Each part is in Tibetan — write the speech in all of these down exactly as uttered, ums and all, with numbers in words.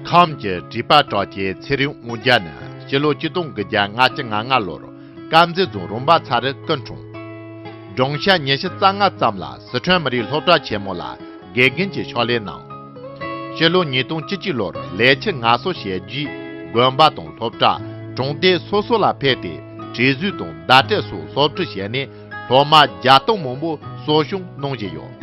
ཁམས་ཀྱི་བྲིས་པ་གྲགས་ཅན་ཚེ་རིང་དབང་རྒྱལ་ནི་སྤྱི་ལོ་ཆིག་སྟོང་དགུ་བརྒྱ་ལྔ་བཅུ་ང་ལྔ་ལོར་དཀར་མཛེས་རྫོང་རོང་པ་ཚ་རུ་སྐུ་འཁྲུངས། སྦྲང་ཤ་ཉི་ཤུ་རྩ་ལྔ་ཙམ་ལ་སི་ཁྲོན་མི་རིགས་སློབ་གྲྭ་ཆེན་མོ་ལ་དགེ་རྒན་གྱི་ཕྱག་ལས་གནང་། སྤྱི་ལོ་ཉིས་སྟོང་བཅུ་གཅིག་ལོར་ལས་བྱེད་ངལ་གསོ་བྱས་རྗེས་དགོན་པ་དང་སློབ་གྲྭ་གྲོང་རྡལ་སོ་སོ་ལ་ཕེབས་ཏེ་བྲིས་གཟུགས་དང་བརྡ་སྤྲོད་སོགས་སློབ་ཁྲིད་བྱས་ནས་སློབ་མ་བརྒྱ་སྟོང་མང་པོ་གསོ་སྐྱོང་གནང་བཞིན་ཡོད།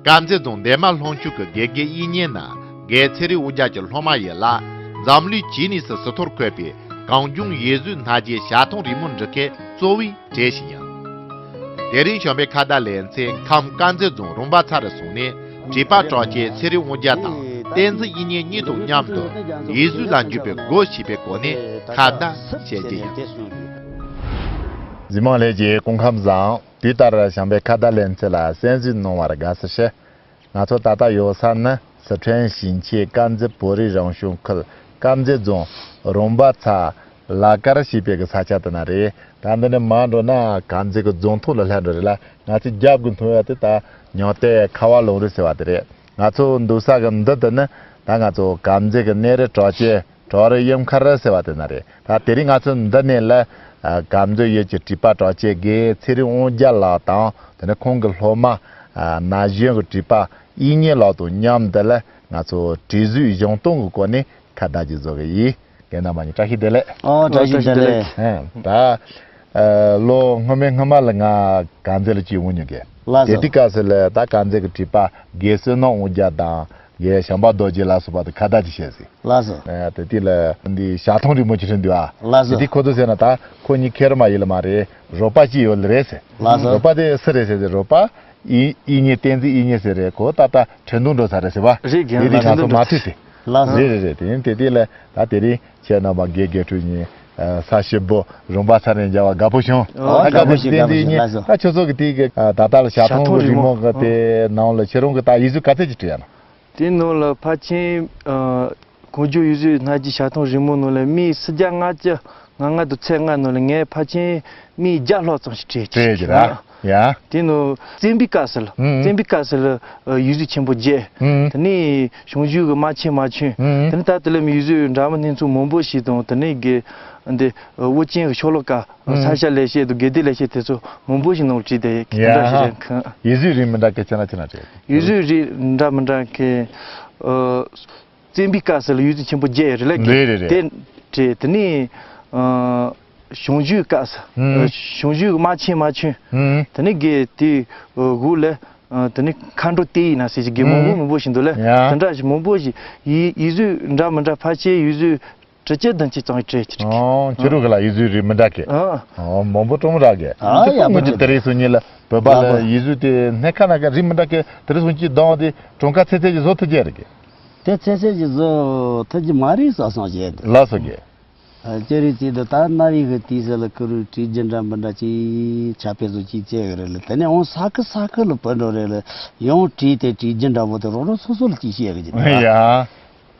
དཀར་མཛེས་རྫོང་འདན་མ་ལྷུན་ཆུ་གི་དགེ་རྒན་དབྱིག་གཉེན་ནི་རྒན་ཚེ་རིང་དབང་རྒྱལ་གྱི་སློབ་མ་ཡིན་ལ། འཛམ་གླིང་ཇི་ནི་སི་ཟུར་ཐོར་འཁོད་པའི་གངས་ལྗོངས་ཡིག་གཟུགས་སྣ་བརྒྱའི་ཞལ་ཐང་རིང་མོ་འབྲི་མཁན་གཙོ་བོའི་གྲས་ཤིག་ཡིན། དེ་རིང་བྱམས་པའི་ཁ་བརྡ་ལེ་ཚན་ཁམས་དཀར་མཛེས་རྫོང་རོང་པ་ཚ་རུ་སོང་ནས་བྲིས་པ་གྲགས་ཅན་ཚེ་རིང་དབང་རྒྱལ་དང་བསྟན་འཛིན་དབྱིག་གཉེན་གཉིས་དང་མཉམ་དུ་ཡིག་གཟུགས་ལ་འཇུག་པའི་སྒོ་ཕྱེས་པའི་སྐོར་ནས་ཁ་བརྡ་བྱེད་རྒྱུ་ཡིན། གཟིགས་མང་ལྷན་རྒྱས་སྐུ་ཁམས་བཟང་། དུས་ལྟར་བྱམས་པའི་ཁ་བརྡ་ལེ་ཚན་ལ་གསན་གཟིགས་གནང་བར་དགའ་བསུ་ཞུ། ང་ཚོ་ད་ལྟ་ཡོད་ས་ནི་སི་ཁྲོན་ཞིང་ཆེན་དཀར་མཛེས་བོད་རིགས་རང་སྐྱོང་ཁུལ་དཀར་མཛེས་རྫོང་རོང་པ་ཚ་ལ་དཀར་ཞེས་པའི་གི་ས་ཆ་དེ་ན་རེད། ད་འདི་ནས་མར་འགྲོ་ན་དཀར་མཛེས་གི་རྫོང་ཐོག་ལ་སླེབས་འགྲོ་རེད་ལ། ང་ཚོ་རྒྱབ་གི་མཐོང་ཡ་དེ་ད་ཉང་སྟོད་ཁ་བ་ལུང་རི་ཟེར་བ་དེ་རེད། ང་ཚོ་འདུག་ས་གི་འདི་དེ་ནི་ད་ང་ཚོ་དཀར་མཛེས་གི་གནས་རི་གྲགས་ཅན་བྲག་རི་གཡུ་མཁར་ཟེར་བ་དེ་ན་རེད། ད་དེ་རིང་ང་ཚོ་འདི་ནས་ལ་ཨ་དཀར་མཛེས་ཡུལ་གྱི་བྲིས་པ་གྲགས་ཅན་དགེ་རྒན་ཚེ་རིང་དབང་རྒྱལ་ལགས་དང་དེ་ནས་ཁོང་གི་སློབ་མ་ཨ་ན་གཞོན་གྱི་བྲིས་པ་དབྱིག་གཉེན་ལགས་དང་མཉམ་དུ་ལ་ང་ཚོ་བྲིས་གཟུགས་བཞེངས་སྟངས་ཀྱི་སྐོར་ནས་ཁ་བརྡ་ཅིག་བཟོ་གི་ཡིན། རྒན་རྣམ་པ་གཉིས་བཀྲ་ཤིས་བདེ་ལེགས། ཨོ་བཀྲ་ཤིས་བདེ་ལེགས། ཨ་ད་ཨ་ལོ་སྔོན་མའི་སྔོན་མ་ལ་ང་དཀར་མཛེས་ལ་ཅིག་འོང་མྱོང་གི། ལགས་སོ། དེ་དུས་སྐབས་སུ་ལ་ད་དཀར་མཛེས་ཀྱི་བྲིས་པ་དགེ་བསོད་ནམས་དབང་རྒྱལ་དང་། རྒན་བྱམས་པ་རྡོ་རྗེ་ལ་སོགས་པ་དང་ཁ་བརྡ་ཅིག་བྱས་ཟིན། ལགས་སོ། ཨ་དེ་དུས་ལ་འདི་ཞལ་ཐང་རིང་མོ་ཅིག་བྲིས་འདུག་ཨ། ལགས་སོ། དེ་དུས་ཁོ་ཚོ་ཟེར་ན་ད་ཁོ་གཉིས་ཁེར་མ་ཡིན་ལ་མ་རེད། རོགས་པ་ཅིག་ཡོད་ལ་རེད་ཟེར། ལགས་སོ། རོགས་པ་དེ་སུ་རེད་ཟེར་ཟེར། རོགས་པ་དབྱིག་དབྱིག་གཉེན་བསྟན་འཛིན་དབྱིག་གཉེན་ཟེར་རེད། ཁོ་ད་ལྟ་ཁྲིན་ཏུའུ་འགྲོ་ཚར་རེད་ཟེར་བ། རེད་རྒན། དེ་དུས་ལགས་ཁྲིན་ཏུའུ་འགྲོ་ཚར་རེད་ཟེར། ལགས་སོ། རེད་རེད་རེད། དེ་ཡིན་དེ་དུས་ལ་ད་དེ་རིང་ཁྱེད་རྣམ་པ་དགེ་རྒན་ཁྲོད་ཉིན་ས་ཞིབ་པོ་རོང་པ་ཚ་ནས་མཇལ་བ་དགའ་པོ་བྱུང་། ཨོ་ད་དགའ་པོ་བྱུང་། བསྟན་འཛིན་དབྱིག་གཉེན། ལགས་སོ། ད་ཁྱོད་ཚོ་གི་དེ་གི་ད་ལྟ་ལ་ཞལ་ཐང་གི་རིང་མོ་གི་དེ་ནང་ལ་ཁྱེད་རང་གི་ད་ཡིག་གཟུགས་ག་ཚད་ཅིག་བྲིས་ཡ་ན། དེ་ནང་ལ་ཕལ་ཆེར་ཨ་གངས་ལྗོངས་ཡིག་གཟུགས་སྣ་བརྒྱའི་ཞལ་ཐང་རིང་མོ་ནང་ལ་མི་སུམ་བརྒྱ་ལྔ་བཅུ་ང་ལྔ་དང་ཚེག་ལྔ་ནང་ལ་ངས་ཕལ་ཆེར་མི་བརྒྱ་ལྷག་ཙམ་ཞིག་བྲིས་བྲིས་ཀྱི་ར། ཡ། དེ་ནང་བཙན་པོའི་སྐབས་སུ་ལ། ཨུམ། བཙན་པོའི་སྐབས་སུ་ལ་ཨ་ཡིག་གཟུགས་ཆེན་པོ་བརྒྱད། ཨུམ། དེ་ནས་གཞུང་བཞུགས་ཀྱི་དམག་ཆེན་དམག་ཆུང་། ཨུམ། དེ་ནས་ད་དེ་ལ་མི་ཡིག་གཟུགས་འདྲ་མིན་སྣ་ཚོགས་མང་པོ་ཞིག་དང་། དེ་ནས་གི་འདི་ཨ་དབུ་ཅན་གྱི་ཤོ་ལོ་ཀ། ཨུམ། ས་ཞབས་ལེགས་བཤད་དང་དགེ་ལྡན་ལེགས་བཤད་དེ་ཚོ་མང་པོ་ཞིག་ནང་བྲིས་ཏེ་དེ་འདྲ་ཞིག་རེད་མཁན། ཡིག་གཟུགས་རིགས་མི་འདྲ་གི་ཁྱེད་རང་ཁྱེད་རང་བྲིས། ཡིག་གཟུགས་རིགས་འདྲ་མི་འདྲ་གི་ཨ་བཙན་པོའི་སྐབས་སུ་ལ་ཡིག་གཟུགས་ཆེན་པོ་བརྒྱད་རེད་ལ། རེད་རེད་རེད། དེ་བྲིས། དེ་ནས་ཨ་གཞུང་བཞུགས་སྐབས་སུ། ཨུམ། གཞུང་བཞུགས་དམག་ཆེན་དམག་ཆུང་། ཨུམ། དེ་ནས་གི་དེ་གུ་ལ་ཨ་དེ་ནས་མཁའ་འགྲོ་དེ་ཡིན་ན་ཟེར་གྱི་གི་མང་པོ། ཨུམ། མང་པོ་ཞིག་འདུག་ལ། ཡ། དེ་འདྲ་ཞིག་མང་པོ་ཞིག་ཡིག་ཡིག་གཟུགས་འདྲ་མི་འདྲ་ཕལ་ཆེར་ཡིག་གཟུགས་དྲུག་ཅུ་བདུན་ཅུ་ཙམ་ཞིག་བྲིས་ཀྱི་རེད། ཨོ་ཁྱེད་རང་གི་ལ་ཡིག་གཟུགས་རིགས་མི་འདྲ་གི། ཨ། ཨོ་མང་པོ་སྤྲོ་མོ་རག་གི། ཨ་ཡ་དེ་སྔོན་གྱི་དེ་རིང་སང་ཉིན་ལ་བོད་པ་ལ་ཡིག་གཟུགས་དེ་སྣེ་ཁ་ན་ཁ་རིགས་མི་འདྲ་གི་དེ་རིང་སང་ཉིན་གྱི་གདོང་དེ་གྲངས་ཀ་ཚད་ཚད་ཀྱི་བཟོ་ཐུབ་ཀྱི་རེད་གི། དེ་ཚད་ཚད་ཀྱི་བཟོ་ཐུབ་ཀྱི་མ་རེད་བསམ་བསམ་བྱས་འདུག་ལགས་སོ་གི། ཨ་ཅི་རེད་ཅེས་དུས་ད་གནའ་བོའི་གི་དུས་སུ་ལ་ཁུ་རུ་བྲིས་རྒྱུ་འདྲ་མི་འདྲ་ཅིག་ཆ་དཔེ་བཟོ་ཅིག་བྱས་གི་རེད་ལ། དེ་ནས་འོང་ས་ཁུལ་ས་ཁུལ་ལ་བུད་འགྲོ་རེད་ལ། ཡང་བྲིས་ཏེ་བྲིས་རྒྱུ་འདྲ་པོ་དེ་རོགས་རོགས་སོ་སོ་ལ་ཅིག་བཤད་གི་ཅིག་ད། ཡ།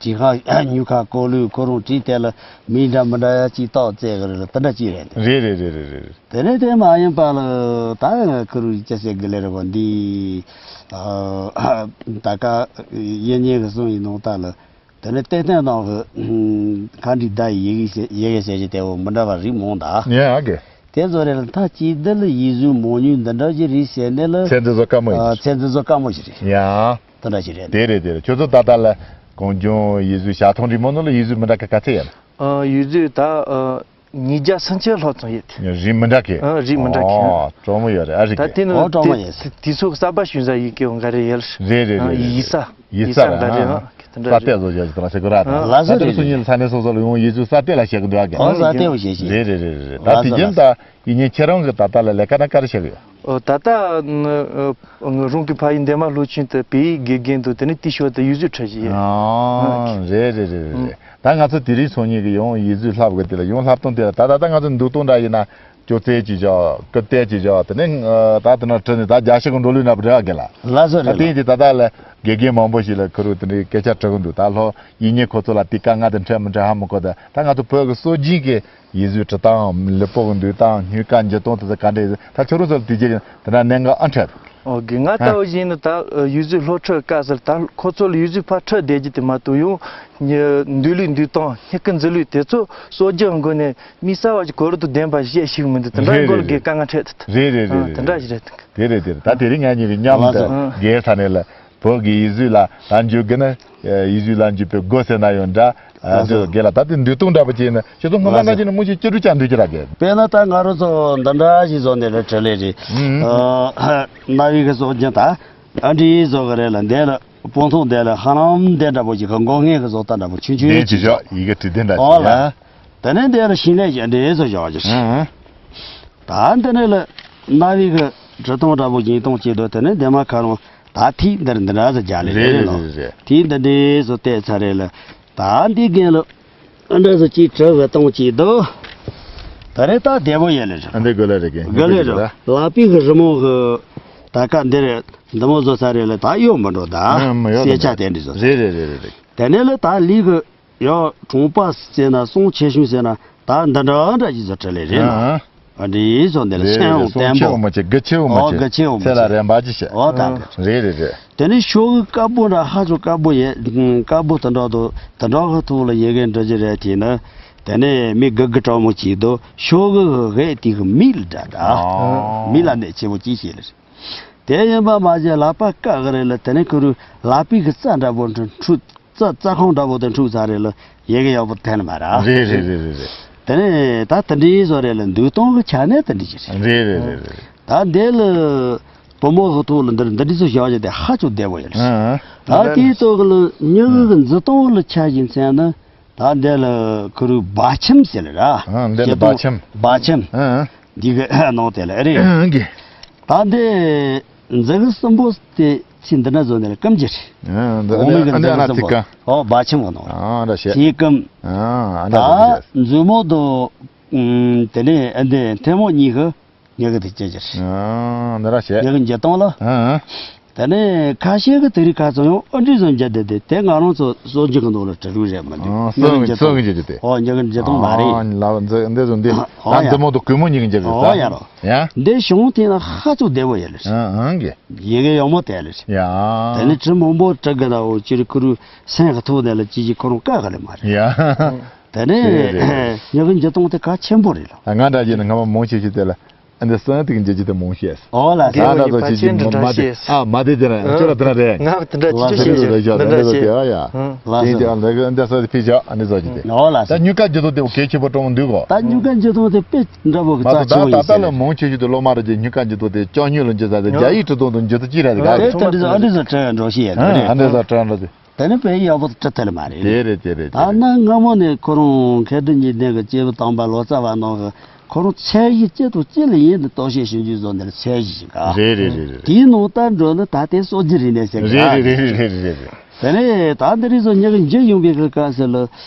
བྲིས་ཁ་ཉོས་ཁ་ཀོ་ལུས་ཁོ་རང་བྲིས་དེ་ལ་མི་འདྲ་མི་འདྲ་ཅིག་བཏགས་བཙལ་གི་རེད་ལ། དེ་འདྲ་ཅིག་རེད་དེ། རེད་རེད་རེད་རེད་རེད། དེ་ནས་དེ་མ་ཡིན་པ་ལ་ད་ཁུ་རུ་ཅི་ཟེར་གི་ལེ་རེད་བ། འདི་ཨ་ད་ཀ་དབྱིག་གཉེན་གི་གསུང་ཡིན་ནོ་ད་ལ། དེ་ནས་ཏན་ཏན་ནང་གི་ཁ་འབྲི་བརྡ་ཡི་ཡི་གེ་ཟེར་ཡི་གེ་ཟེར་གྱི་དེ་བོ་མི་འདྲ་བ་རིགས་མང་ད། ཡ་གི། དེ་ཚོ་རེད་ལ། མཐའ་གཅིག་འདི་ལ་ཡིག་གཟུགས་མང་ཉུང་འདི་འདྲ་ཞིག་རེད་ཟེར་ནས་ལ། ཚད་འཛིན་བཟོ་དཀའ་མོ་ཡིན། ཨ་ཚད་འཛིན་བཟོ་དཀའ་མོ་ཞིག་རེད། ཡ། དེ་འདྲ་ཞིག་རེད། དེ་རེད་དེ་རེད། ཁྱོད་ཚོ་ད་ལྟ་ལ་གངས་ལྗོངས་ཡིག་གཟུགས་ཞལ་ཐང་རིང་མོ་ནང་ལ་ཡིག་གཟུགས་མི་འདྲ་ག་ག་ཚད་ཡོད་ན། ཨ་ཡིག་གཟུགས་ད་ཨ་ཉིས་བརྒྱ་སུམ་ཅུ་ལྷག་ཙམ་ཡོད་དེ། རིགས་མི་འདྲ་གི། ཨ་རིགས་མི་འདྲ་གི། ཨོ་སྤྲོ་མོ་ཡོད་རེད། ཨ་རིགས་ད་གི། དེ་ནང་ཨོ་སྤྲོ་མོ་ཡོད་རེད། དེ་ཚོ་གསར་པ་ཞུ་ས་ཡི་གེ་འོ་འགའ་རེ་ཡོད་རེད། རེད་རེད་ཨ་རེད་ཡིག་རེད། ས་ཡིག་ཡིག་ས་ས་འགའ་རེ་རེད་ཨ། ཨ་དེ་འདྲ་ས་རེད། གཏད་བཟོ་བྱ་ཞིག་དང་ཞིག་གི་ར་དང་། ལགས་སོ། ད་དེ་རེད་སོ་རེད། ཉིད་ས་གནས་སོ་སོ་ལ་ཡོང་ཡིག་གཟུགས་ས་གཏད་ལ་བྱེད་གི་འདུག་ཨ་གི། ཨོ་ས་གཏད་བྱེད་ཤིག་རེད་རེད་རེད་རེད། ད་ལགས་སོ་དེ་རྒྱུན་ལགས་སོ། ད་ཡིན་ཉིན་ཁྱེད་རང་གི་ད་ལྟ་ལ་ལས་ཀ་ན་ག་རེ་བྱེད་གི་ཡོད། ཨོ་ད་ལྟ་ཨ་ཨ་རང་གི་ཕ་ཡུལ་འདན་མ་ལྷོ་ཆུན་དུ་བོད་ཡིག་དགེ་རྒན་དུ་དེ་ནས་དེའི་ཞོར་དུ་ཡིག་གཟུགས་འཁྲབ་བཞིན་ཡོད། ཨ་རེད་རེད་རེད་རེད་རེད། ད་ང་ཚོ་དེ་རིང་སང་ཉིན་གི་ཡང་ཡིག་གཟུགས་བསླབ་གི་དེ་ལ་ཡང་བསླབ་སྟངས་དེ་ལ་ད་ད་ལྟ་ང་ཚོ་འདུག་སྟངས་འདྲ་ཡིན་ན་སྐྱོ་རྩལ་གྱིས་བཞག་སྐུ་རྩལ་གྱིས་བཞག་དེ་ནས་ད་དེ་ན་བྲིས་ནས་ད་རྒྱ་ཤི་གི་འགྲོ་ལུགས་ན་བྲིས་གི་ལ། ལགས་སོ་ད་རེད་དེ་ཡིན་ལགས། དེ་ད་ལྟ་ལ་དགེ་རྒན་མང་པོ་ཞིག་ལ་ཁུ་རུ་དེ་འདྲའི་སྐད་ཆ་དྲི་གི་འདུག་ད་ལྷོ་ཡིན་ཉིན་ཁོ་ཚོ་ལ་དེ་དཀའ་ངལ་དེ་འཕྲད་མི་འཕྲད་ཧ་མི་གོ། ད་ད་ང་ཚོ་བོད་ཀྱི་སྲོལ་རྒྱུན་གྱི་ཡིག་གཟུགས་འབྲི་སྟངས་ལེགས་པོ་གི་འདུག་སྟངས་སྨྱུག་ཁ་འཇུ་སྟངས་དེ་ཚོ་ག་འདྲ་ཡིན། ད་ཁྱོད་རང་ཚོ་ལ་དེ་རྗེས་དེ་འདྲ་གནད་འགག་ཨ་འཕྲད། ཨོ་གི་ང་ལྟ་བུ་བཞིན་ནི་ད་ཡུལ་གཟུགས་སློབ་ཁྲིད་སྐབས་སུ་ད་ཁོ་ཚོ་ལ་ཡུལ་གཟུགས་ཕར་ཁྲིད་བསྡད་རྒྱུ་དེ་མ་གཏོགས་ཡང་འདུལ་ལུགས་འདུལ་སྟངས་སྨྱུ་གུ་འཛིན་ལུགས་དེ་ཚོ་གསོ་རྒྱུ་སྒོ་ནས་མི་གསར་བ་ཞིག་གོ་རུ་དུ་བདེན་པ་བཤད་ཤེས་ཀྱི་མི་འདུག་དེ་འདྲ་སྒོ་ལ་གི་དཀའ་ངལ་འཕྲད་དུ་དེ་འདྲ་ཞིག་རེད་འདུག་དེ་རེད་དེ་རེད། ད་དེ་རིང་ང་གཉིས་ཀྱི་མཉམ་དུ་རྒྱལ་ས་ནས་ལ་བོད་ཀྱི་ཡུལ་གཟུགས་ལ་ད་འཇུག་གི་ན་ཡུལ་གཟུགས་ལ་འཇུག་པའི་སྒོ་ཟེར་ན་ཡང་འདྲ། ཨ་ལགས་སོ། དགེ་ལ་ད་དེ་འདུལ་སྟངས་འདྲ་པོ་ཅིག་ཡིན་ན་ཁྱེད་ཚོ་སྔོན་མ་ལགས་ན་སོ། ཅི་ནས་མུ་ཤི་ཅི་རུ་ཅང་འདུལ་གྱི་ར་གས། དཔེར་ན་ད་ང་རང་ཚོ་འདི་འདྲ་ཞིག་བཟོ་ནས་ལ་བྲེལ་ལེ་རེད། ཨུམ། ཨ་རྣ་བའི་གི་སྲོག་རྒྱུན་ད་ཨ་འདྲི་བཟོ་གི་རེད་ལ་འདས་ལ་སྤོང་ཐོག་འདས་ལ་ཧ་ལམ་འདས་འདྲ་པོ་ཅིག་གི་མགོ་སྔས་གི་བཟོ་ལྟ་འདྲ་པོ་ཆུང་ཆུང་ཅིག་བཞག་ཡི་གེ་བྲི་དེ་འདྲ་ཨོ་ཅིག་ལ། ཡ། དེ་ནས་འདས་ལ་ཤིང་ལས་ཀྱི་འདྲེ་བཟོ་བཞག་ཅིག་ཨུམ། ད་འདི་ནས་ལ་རྣ་བའི་གི་བྲི་སྟངས་འདྲ་པོ་ཡིན་སྟངས་ཅིག་འདུག་དེ་ནས་འདས་མ་ཁ་རང་ད་ཐིག་འདིར་འདི་འདྲ་ཟེར་རྒྱག་ལེ་རེད་རེད་ལོ། རེད་རེད། ཐིག་འདི་འདྲའི་བཟོ་བལྟས་ཚར་རེད་ལ། ད་འདི་རྒན་ལ་ཨ་འདྲ་ཟེར་ཅིག་བྲི་བའི་སྟངས་ཅིག་འདུག་ད་རེས་ད་བདེ་པོ་ཡོད་ལེ་རེད། ཨ་འདི་དགོས་ལེ་རེད་རྒན། དགོས་ལེ་རེད། ལག་པའི་གི་རི་མོ་གི་ད་ཀ་འདིར་འདི་མོ་བཟོ་ཚར་རེད་ལ་ད་གཡོ་མི་འགྲོ་ད། ཨ་མི་གཡོ་ད་སེ་ཆ་དེ་འདྲ་བཟོ་རེད་རེད་རེད་རེད། དེ་ནས་ལ་ད་ལི་གི་ཡང་གྲོང་པ་ཟེར་ན་སོང་ཆེ་ཤོས་ཟེར་ན་ད་འདི་འདྲ་འདྲ་ཅིག་བཟོ་བྲི་ལེ་རེད་ལ། ཨ་འདི་ཡིས་བཟོ་འདི་ལ་རེད་ཤན་རེད། ཡང་སོང་བརྟན་ཆེ་བོ་པོ་མ་ཆེ་དགུ་ཆེ་བོ་མ་ཨོ་ཆེ་དགུ་ཆེ་བོ་མ་ཚེ་ལ་ཆེ་རན་པ་ཅི་བྱེད། ཨོ་ད་འདི་རེད་རེད་རེད། དེ་ནས་ཤོག་གུ་དཀར་པོ་འདྲ་ཧ་ཅང་དཀར་པོ་ཡས་དཀར་པོ་དེ་འདྲ་དུ་དེ་འདྲ་གི་ཐོག་ལ་ཡི་གེ་འབྲི་རྒྱུ་རེད་དེ་ནི། དེ་ནས་མི་དགུ་དགུ་གྲོགས་མོ་གཅིག་དུ་ཤོག་གུ་གི་དེ་གི་མིག་ལ་འདྲ་ད། ཨོ། མིག་ལ་གནད་ཆེ་བོ་གཅིག་བྱས་ལ་རེད། དེ་ཡིན་པ་མ་ཟད་ལག་པ་བཀག་གི་རེད་ལ་དེ་ནས་ཁོ་རུ་ལག་པའི་གི་རྩ་འདྲ་པོ་འཁྲུ་འཁྲུ་རྩ་རྩ་ཁང་འདྲ་པོ་དེ་འཁྲུ་ཚར་རེད་ལ་ཡི་གེ་ཡག་པོ་འཐེན་མ་ར། རེད་རེད་རེད་རེད་རེད། དེ་ནས་ད་དེ་འདྲའི་བཟོ་རེད་ལ་འདུག་སྟངས་གི་ཆ་ནས་དེ་འདྲ་ཞིག་རེད། རེད་རེད་རེད་རེད། ད་འདི་ལ་བུ་མོ་གི་ཐོག་ལ་འདིར་འདི་འདྲ་ཚོ་བཞག་རྒྱུ་དེ་ཧ་ཅང་བདེ་བོ་ཡོད་རེད། ཨང་། ད་དེའི་ཐོག་ལ་མྱི་གི་འཛུལ་སྟངས་ལ་ཆ་ཞིག་མཚོན་ན། ད་འདི་ལ་ཁུ་རུ་བ་ཁྱིམ་ཟེར་ལ་ར། ཨ་འདི་ལ་བ་ཁྱིམ། བ་ཁྱིམ། ཨ་ཨ། འདི་གི་ནང་དེ་ལ་རེད། ཨ་ཨ་གི། ད་འདི་འཛི་གི་སྲིན་པོ་དེ་ཚིག་འདི་འདྲ་བཟོ་ནས་ལ་སྐམ་གྱི་རེད། ཨ་འདི་འོ་མི་གི་འདི་འཛི་གི་ཨ་སྲིན་པོ། ཐིག་ཀ་ཨོ་བ་ཁྱིམ་གི་ནང་རེད། ཨ་འདྲ་བྱས། ཚིག་སྐམ། ཨ་ཨ་འདྲ་ད་བཟོ་གི་རེད། མཛུབ་མོ་དུ་ཨུམ་དེ་ནས་ཨ་འདི་ཐལ་མོ་གཉིས་གི། ཉག་གི་དེ་ཅི་ཅི། ཨ་འདི་ར་བྱས། ཉག་གི་འཇལ་སྟངས་ལ། ཨ་ཨ། དེ་ནས་ཁ་ཤས་ཀྱི་དེ་རིགས་ཁ་ཚང་ཡང་ཨ་འདྲི་བཟོ་འཇལ་བསྡད་དེ་དེ་ང་རང་ཚོ་གསོ་རྒྱུ་གི་ནང་ལ་འབྲི་རུ་རེད་མི་འདུག་ཨ་ཉག་གི་འཇལ་སྟངས་ཀྱི་དེ། ཨོ་ཉག་གི་འཇལ་སྟངས་མ་རེད། ཨ་ལ་འདི་འདི་ཚོ་འདི་ཨོ་ད་ཡ། འདི་མོ་དུ་གུས་མོ་ཉག་གི་འཇལ་གི་ཨོ་ཡ་རོ། ཡ། འདི་གཞུང་དེ་ན་ཧ་ཅང་བདེ་བོ་ཡོད་ལ། ཨ་ཨང་གི། ཡི་གེ་ཡག་མོ་དེ་ལ། ཡ། དེ་ནས་བྲི་མང་པོ་བྲི་གི་ན་འོ་ཅི་རིགས་ཁུ་རུ་སེམས་ཀྱི་ཐོག་དེ་ལ་ཅི་ཅི་ཁོ་རང་བཀག་གི་ལ་མ་རེད། ཡ། དེ་ནས་རེད་རེད། ཉག་གི་འཇལ་སྟངས་དེ་གལ་ཆེན་པོ་རེད་ལ། ང་འདྲ་བྱས་ན་སྔ་མ་མང་ཆེ་ཤོས་དེ་ལ། ཨ་འདི་སང་དེ་གི་འཇལ་རྒྱུ་དེ་མང་ཤེས། ཨོ་ལ་ཟེར། ང་འདྲ་ཚོ་ཅིག་མ་དེ་ཨ་མ་དེ་དེ་ན་ཁྱོད་ལ་དེ་ན་རེད། ང་དེ་འདྲ་ཅི་ཅི་ཤེས་ཤེས་འདི་འདྲ་ཅི་ཨ་ཡ། ལ་དེ་ཟེར། དེ་ཨ་འདི་སང་དེ་ཕི་ཅག་ཨ་འདི་ཟོ་ཅི་དེ། ཨོ་ལ་ད་ཟེར། སྨྱུག་ཀ་འཇལ་སྟངས་དེ་གལ་ཆེ་པོ་གྲོང་འདུག་གོ། ད་སྨྱུག་ཀ་འཇལ་སྟངས་དེ་དཔེ་འདྲ་པོ་གི་མ་རྩ་ཆེ་བོ་ད་ཡིན་ད་ལ་ཟེར། མང་ཆེ་ཤོས་དེ་སློབ་མ་རེ་ཅིག་སྨྱུག་ཀ་འཇལ་སྟངས་དེ་ལྕགས་སྨྱུག་ལ་འཇལ་ས་དེ་རྒྱ་ཡིག་བྲི་སྟངས་དེ་འཇལ་ཐུབ་ཀྱི་རེད་ག། དེ་ད་འདི་ཟོ་ཨ་འདི་ཟོ་བྲི་འགྲོ་ཤེས་ཡ་དེ་རེད། ཨ་འདི་ཟོ་བྲི་འགྲོ་དེ། དེ་ནི་དཔེ་ཡག་པོ་བྲི་ཐལ་མ་རེད། དེ་རེད་དེ་རེད་དེ་ད་རེད། ནི་སྔ་མོ་ནས་ཁོ་རང་མཁས་གྲུབ་གཉིས་ལྡན་གྱི་སྐྱེས་བུ་དམ་པ་ལོ་ཙཱ་བ་ནང་གི་ཁོ་རང་ཚད་གཞི་གཅིག་དང་གཅིག་ལ་ཡིན་དུ་རྟོག་ཞིབ་ཞིབ་འཇུག་བཟོ་འདིར་ཚད་གཞི་ཞིག་ག་རེད་རེད་རེད་རེད། དེའི་ནང་ལྟར་འགྲོ་ན་ད་དེ་སྲོལ་རྒྱུན་རིག་གནས་ཟེར་གི་རེད་རེད་རེད་རེད་རེད་རེད། དེ་ནས་ད་འདི་རིགས་སུ་ཉག་གི་འཇུ་ཡོང་བའི་གི་སྐབས་སུ་ལ་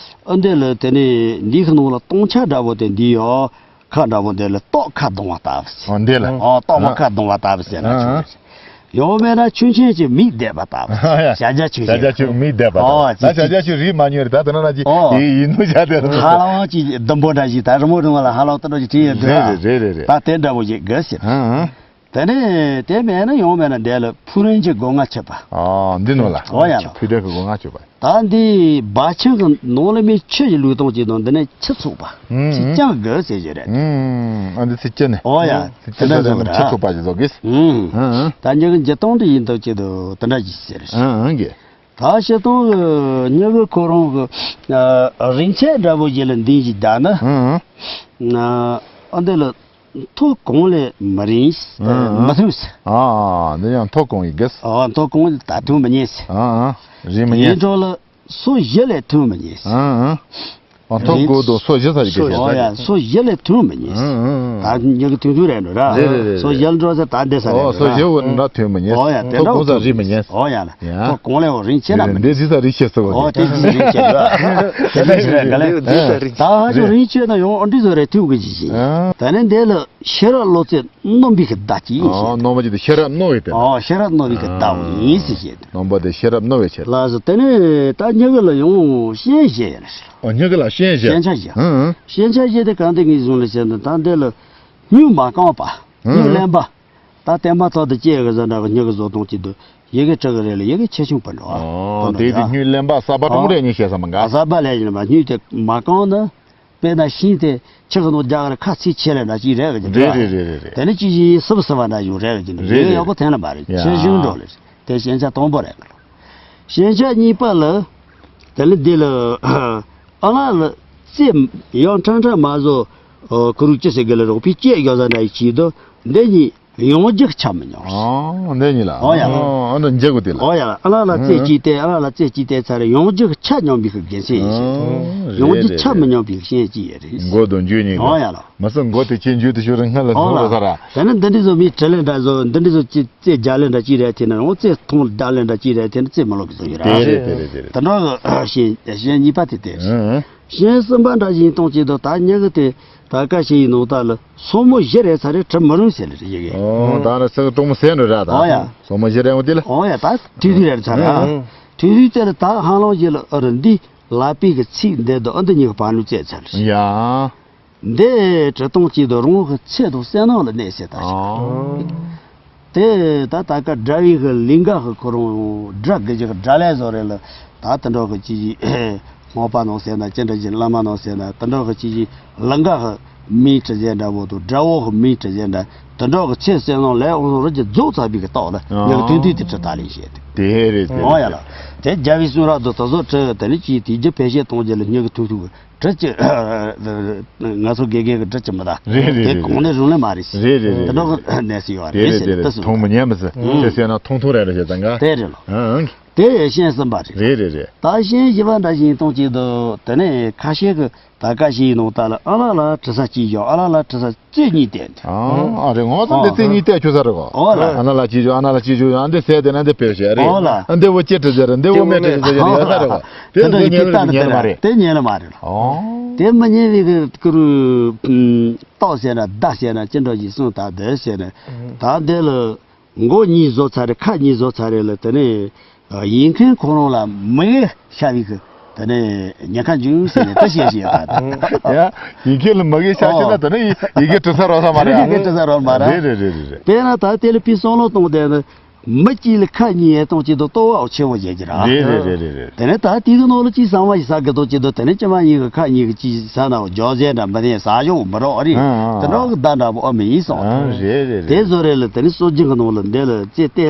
ཨ་འདི་ལ་དེ་ནས་འདིའི་ནང་ལ་སྟོང་ཆ་འདྲ་པོ་དེ་འདི་ཡོད། ཁ་འདྲ་པོ་འདི་ལ་ཏོག་ཁ་གདུང་བ་ལྟ་བུ་ཟེར། ཨོ་འདི་ལ། ཨོ་ཏོག་མ་ཨ་ཁ་གདུང་བ་ལྟ་བུ་ཟེར་ན་ཆོག་ཨ་གི། ཡང་མེད་ན་ཆུ་ཆེན་གྱི་མིག་བསྡད་པ་ལྟ་བུ་ཟེར། ཨ་ཡ། ཞལ་རྒྱ་ཆུ་ཆེན། ཞལ་རྒྱ་ཆུ་མིག་བསྡད་པ་ལྟ་བུ། ཨོ་ད་ཅི་ཞལ་རྒྱ་ཆུ་རིག་མ་མྱོང་རེད་ད་དེ་ན་ན་ཅི་ཨོ་ཡིན་ནོ་བྱ་དེ་རུ། ཧ་ལམ་ཅི་ལྡུམ་པོ་འདྲ་ཞིག་ད་རི་མོ་རི་མོ་ལ་ཧ་ལམ་ཏོག་ཏོག་ཅིག་བྲིས་ཡོད་འདུག་རེད་རེད་རེད་རེད། ད་དེ་འདྲ་པོ་ཞིག་དགོས་ཟེར། ཨ་ཨ། དེ་ནས་དེ་མེད་ན་ཡང་མེད་ན་འདས་ལ་ཕུག་རོན་གྱི་སྒོ་ང་ཆོད་པ། ཨ་འདི་ནོ་ལ། ཨོ་ཡ་ལ། ཕུག་རོན་གྱི་སྒོ་ང་ཆོད་པ། ད་འདི་བ་ཆང་གི་ནང་ལ་མི་ཆུ་ཡི་ལུས་སྟངས་ཀྱི་ནང་འདི་ནས་ཆུ་ཚུགས་པ། ཨུམ། ཆུ་རྐྱང་དགོས་ཟེར་གྱི་རེད། ཨུམ། ཨ་འདི་ཚིག་ཅན་ནི། ཨོ་ཡ། ཨུམ། ཚིག་ཅན་ནི་ཆུ་ཚུགས་པ་ཞིག་བཟོ་དགོས། ཨུམ། ཨུམ། ད་ཉག་གི་འཇུ་སྟངས་འདི་ཡིན་མདོག་ཅིག་འདུག་དེ་འདྲ་ཞིག་ཟེར། ཨུམ་ཨུམ་གི། ད་བྱེད་སྟངས་ཀྱི་ཉག་གི་ཁོ་རང་གི་རིན་ཆེན་འདྲ་པོ་ཞིག་ལ་འདི་ཞིག་བསྡད་ན། ཨུམ་ཨུམ། ཨ་འདི་ལ། མཐོ་གང་ལས་མི་རིང་། ཨ་ཨ། མི་ཐུང་ཟེར། ཨ་ཨ། འདི་ཡང་མཐོ་གང་ཡིན་གི། ཨ་མཐོ་གང་ལས་ད་ཐུང་མི་ཉན་ཟེར། ཨ་ཨ། རིང་མི་ཉན། ཡིན་གྲོགས་ལ་སོ་བཞི་ལས་ཐུང་མི་ཉན་ཟེར། ཨ་ཨ། ཨ་མཐོ་གང་དུ་སོ་བཞི་ས་ཞིག་གི་ཟེར། ཨོ་ཡ་སོ་བཞི་ལས་ཐུང་མི་ཉན་ཟེར། ཨ་ཨ། ད་ཉག་གི་ཐུང་ཐུང་རེད་འགྲོ་ར། རེད་རེད་རེད། སོ་བཞི་འགྲོ་ཟེར་ད་འདི་ས་རེད་འགྲོ་ར། ཨོ་སོ་བཞི་བོ་འདྲ་ཐུང་མི་ཉན་ཟེར། ཨོ་ཡ་དེ་མཐོ་འདྲ་གང་ས་ཐུང་རིང་མི་ཉན་ཟེར། ཨོ་ཡ་ལ། ཡ། ཁོ་གང་ལས་འོ་རིན་ཆེ་ན་མི་འདི་ཟི་ས་རིན་ཆེ་ཟེར་བ་ཨོ་དེ་ཟི་རིན་ཆེ་འདྲ། དེ་ལ་ཞིག་རེད་ག་ལེ། ད་ཧ་ཅང་རིན་ཆེ་ན་ཡང་ཨ་འདི་ཟོ་རེ་ཐུག་གི་ཅི་ཞིག་ཨ། ད་ནི་འདི་ལ་ཤེས་རབ་བློ་རྩེ་རྣོན་པོའི་གི་བརྡ་ཅི་ཡིན་ཨོ་ཞེས། རྣོན་པོ་ཅི་དེ་ཤེས་རབ་རྣོ་བའི་དེ། ཨོ་ཤེས་རབ་རྣོ་བའི་གི་བརྡ་ཡིན་ཟེར་ཞེས། རྣོན་པོ་དེ་ཤེས་རབ་རྣོ་བའི་ཕྱིར། ལགས་སོ་དེ་ནི་ད་ཉག་གི་ལ་ཡང་ཤན་བཞི་ཡོད་ལ་ཟེར། ཨོ་ཉག་གི་ལ་ཤན་བཞི། ཤན་ཆ་བཞི། ཨང་ཨང་། ཤན་ཆ་བཞི་དེ་གང་དེ་ངེས་བཟུང་ལ་ཟེར་ན་ད་འདི་ལ་སྨྱུག་མ་རྐང་པ། སྨྱུག་ཨང་ཨང་། ལེན་པ། ད་བསྟན་པ་ཐོག་ཏུ་སྐྱེས་གི་བཟོ་འདྲ་གི་མྱི་གི་བཟོ་སྟངས་ཅིག་འདུག་ཡི་གེ་འབྲི་གི་རེད་ལ་ཡི་གེ་ཆེ་ཆུང་སྤུ་འདྲ་ཨོ། སྤུ་འདྲ་དེ་དེ་ཡ། སྨྱུག་ལེན་པ་གསར་པ་གྲོང་རེ་གཉིས་བཤད་ས་མ་འགའ། གསར་པ་ལས་ཡིན་པ་སྨྱུག་དེ་མ་གང་ན། དཔེར་ན་ཤིང་དེ་ཆུ་གི་ནང་རྒྱག་གི་ཁ་ཚིག་ཆེ་ལས་འདྲ་ཅིག་རེད་གི་རེད་རེད་རེད་རེད། དེ་ནི་ཅི་ཞིག་སིབ་སིབ་བ་འདྲ་ཞིག་རེད་གི་རེད་རེད། ཡོག་པོ་འཐེན་ལ་མ་རེད། ཡ། ཆེ་ཆུང་འགྲོ་ལེ། དེ་ཞན་ཆ་དང་པོ་རེད་གི། ཞན་ཆ་གཉིས་པ་ལ། དེ་ལ་འདི་ལ་ཨ་ལ་ལ་རྩེ་ཡང་ཁྲང་ཁྲང་མ་བཟོ། ཁུ་རུ་ཅི་ཟེར་གི་ལ་རོགས་པའི་སྐད་རྒྱག་ས་འདྲ་ཡི་ཆེད་དུ་འདི་གཉིས། ཡང་རྒྱུག་ཆ་མི་མཉམ། ཨོ། འདི་གཉིས་ལ། ཨོ་ཡ། ཨོ། ཨ་འདི་འཇལ་དགོས་དེ་ལ། ཨོ་ཡ། ཨ་ལ་ལ་རྩེ་གཅིག་སྟེ་ཨ་ལ་ལ་རྩེ་གཅིག་སྟེ་ཚར་རེ་ཡང་རྒྱུག་ཆ་མཉམ་པའི་གི་དགེ་མཚན་ཡིན་ཞེས། ཨོ། ཡང་རྒྱུག་ཆ་མི་མཉམ་པའི་གི་ཤན་གཅིག་ཡོད་རེད། མགོ་དང་མཇུག་གཉིས་ཀ། ཨོ་ཡ་ལ། མི་སྲིད་མགོ་དེ་ཁྱེད་མཇུག་དེ་ཤོར་རེ་སྔ་ལ་ཨོ་ལ། ལྷུང་ལ་ས་ར། དེ་ནི་འདི་འདྲ་བཟོ་མི་དྲི་ལན་འདྲ་བཟོ་འདི་འདྲ་བཟོ་ཅི་རྩེ་རྒྱག་ལན་འདྲ་ཅི་རེད་དེ་ན་ཡང་རྩེ་ཐུང་རྒྱག་ལན་འདྲ་ཅི་རེད་དེ་ནི་རྩེ་མི་ལོག་གི་བཟོ་ཡོད་ར། དེ་རེད་དེ་རེད་དེ་རེད། དེ་འདྲ་གི་ཤན་ཤན་གཉིས་པ་དེ་དེ། ཨང་། ཤན་གསུམ་པ་འདྲ་བཞིན་གཏོང་བྱེད་དུ་ད་ཉག་གི་དེ་ད་ཀ་ཤི་ཡི་ནང་ད་ལ་སོ་མོ་བཞི་རེ་ཚ་རེ་གྲི་མི་རུང་ཟེར་ལེ་རེ་ཡི་གེ། ཨོ་ད་ལ་སེ་ག་གྲོག་མོ་ཟེར་འགྲོ་ར་ད། ཨོ་ཡ། སོ་མོ་བཞི་རེ་འོ་དེ་ལ། ཨོ་ཡ་ད་ཐུག་ཐུག་རེ་ཚ་ར། ཨང་། ཐུག་ཐུག་དེ་ལ་ད་ཧང་ལོང་བཞི་ལ་ཨ་རུ་འདི་ལ་པི་གི་ཚིག་འདི་དུ་ཨ་འདི་ཉི་གི་བར་ནུ་བཙས་ཚར་རེ། ཡ། འདི་གྲི་སྟོང་གཅིག་དུ་རོང་གི་ཚེ་དང་བསོད་ནམས་ལ་གནས་ཟེར་ད་ཞིག་ཨོ། དེ་ད་ད་ཀ་དགྲ་བོའི་གི་ལིང་ག་གི་ཁོ་རང་དགྲ་དགེ་རྒྱུ་གི་དགྲ་ལས་བཟོ་རེད་ལ། ད་དེ་འདྲ་གི་ཅི་ཞིག་སྔགས་པ་ནང་ཟེར་ན་ཅི་འདྲ་ཅི་བླ་མ་ནང་ཟེར་ན་དེ་འདྲ་གི་ཅི་ཞིག་ལིང་ག་གི་མིང་བྲི་ཟེར་འདྲ་བོ་དང་དགྲ་བོ་གི་མིང་བྲི་ཟེར་འདྲ་དེ་འདྲ་གི་ཚེ་བསོད་ནམས་ལས་འོང་རུ་ཀྱི་རྫོགས་ཚར་བའི་གི་རྟགས་ལ་ཉི་གི་ཐུག་ཐུག་དེ་བྲི་ད་ལེ་ཞེས་དེ། དེ་རེད་དེ་ཨོ་ཡ་རེད། ལ། དེ་རྒྱལ་བའི་གསུང་རབ་དུ་དེ་ཚོ་བྲི་དེ་ནི་ཅི་དེ་རྒྱུ་ཕལ་ཆེར་གཏོང་རྒྱུ་ལ་ཉི་གི་ཐུག་ཐུག་གི་གྲི་གཅིག་ང་ཚོ་དགེ་རྒན་གྱི་གྲི་གཅིག་མི་གདའ། རེད་རེད། དེ་རེད་གོང་ནས་རུང་ལས་མ་རེད། རེད་རེད་རེད། དེ་འདྲ་གི་གནས་སུ་ཡོད་རེད་རེད་ཟེར་རེད། ལྟ་སོང་། མཐོང་མི་ཉན་མི་ཟེར་ཨང་། དེ་ཟེར་ན་མཐོང་མཐོང་རེད་རེད་ཟེར་ད་འགའ། དེ་རེད་ལ། ཨང་། དེ་ཤན་གསུམ་པ་རེད། རེད་རེད་རེད། ད་ཤན་བཞི་པ་འདྲ་ཞིག་གཏོང་གཅིག་ཏུ་དེ་ནས་ཁ་ཤས་ཀྱི་ད་ཀ་ཤིའི་ནང་ད་ལ་ཨ་ལ་ལ་དྲི་ས་གཅིག་བཞག་ཨ་ལ་ལ་དྲི་ས་རྩེ་གཉིས་བསྟན་ཏེ། ཨང་། ཨ་རེད། ངོ་ཚ་འདི་རྩེ་གཉིས་བསྟན་ཆོག་ས་རེད་གོ། ཨོ་ལ། ཨ་ན་ལ་གཅིག་བཞག་ཨ་ན་ལ་གཅིག་བཞག་ཨ་འདི་ཟེར་དེ་ན་འདི་བེད་ཤེས་རེད། ཨོ་ལ། ཨ་འདི་བོ་ཅི་དྲི་ཟེར་འདི་བོ་མེད་དྲི་ཟེར་ཡོད་ས་རེད་གོ། དེ་ལ་དེ་ཉན་ལ་ཉན་ལ་མ་རེད། དེ་ཉན་ལ་མ་རེད། ཨོ། དེ་མི་ཉན་བའི་གི་ཀུ་རུ་ཏོག་ཟེར་ན་ད་ཟེར་ན་ཅི་འདྲ་ཞིག་གསུངས་ད་འདི་ཟེར་ན། ད་འདི་ལ་མགོ་གཉིས་བཟོ་ཚར་རེད། ཁ་གཉིས་བཟོ་ཚར་རེད་ལ་དེ་ནས་ཡིན་མཁན་ཁོ་རང་ལ་མི་ཡེ་ཤ་བའི་གི་དེ་ནས་ཉེན་ཁ་འབྱུང་ཟེར་ནས་དེ་བཤད་བཤད་ད། ཡ། ཡིན་མཁན་ལ་མི་ཡེ་ཤ་བྱས་ན་དེ་ནས་ཡི་གེ་འབྲི་ས་རོགས་ས་མ་རེད། ཡི་གེ་འབྲི་ས་རོགས་མ་རེད། རེད་རེད་རེད་རེད། དཔེར་ན་ད་དེ་ལ་ཕི་སོང་ལོ་གཏོང་དེ་ནི། མི་གཅིག་ལ་ཁ་གཉིས་ཡས་གཏོང་གཅིག་ཏུ་ལྟོ་བ་ཆེ་བོ་བྱེད་ཀྱི་ར། རེད་རེད་རེད་རེད་རེད། དེ་ནས་ད་དེ་གི་ནང་ལ་གཅིག་གསང་བ་ཞིག་ཟ་གི་འདུག་གཅིག་ཏུ་དེ་ནས་ཅི་མ་ཡིན་གི་ཁ་གཉིས་གི་གཅིག་ཟ་ན་རྒྱོ་ཟས་འདྲ་མི་ལྡན་ཟ་ཞོག་མི་རོགས་རེད། ཨང་ཨང་དེ་འདྲ་གི་བརྡ་འདྲ་པོ་ཨ་མི་ཡིན་སོང་། ཨང་། རེད་རེད་དེ་རེད། བཟོ་རེད་ལ་དེ་ནས་སྲོལ་རྒྱུན་གི་ནང་ལ་འདི་ལ་རྩེ་གཏད་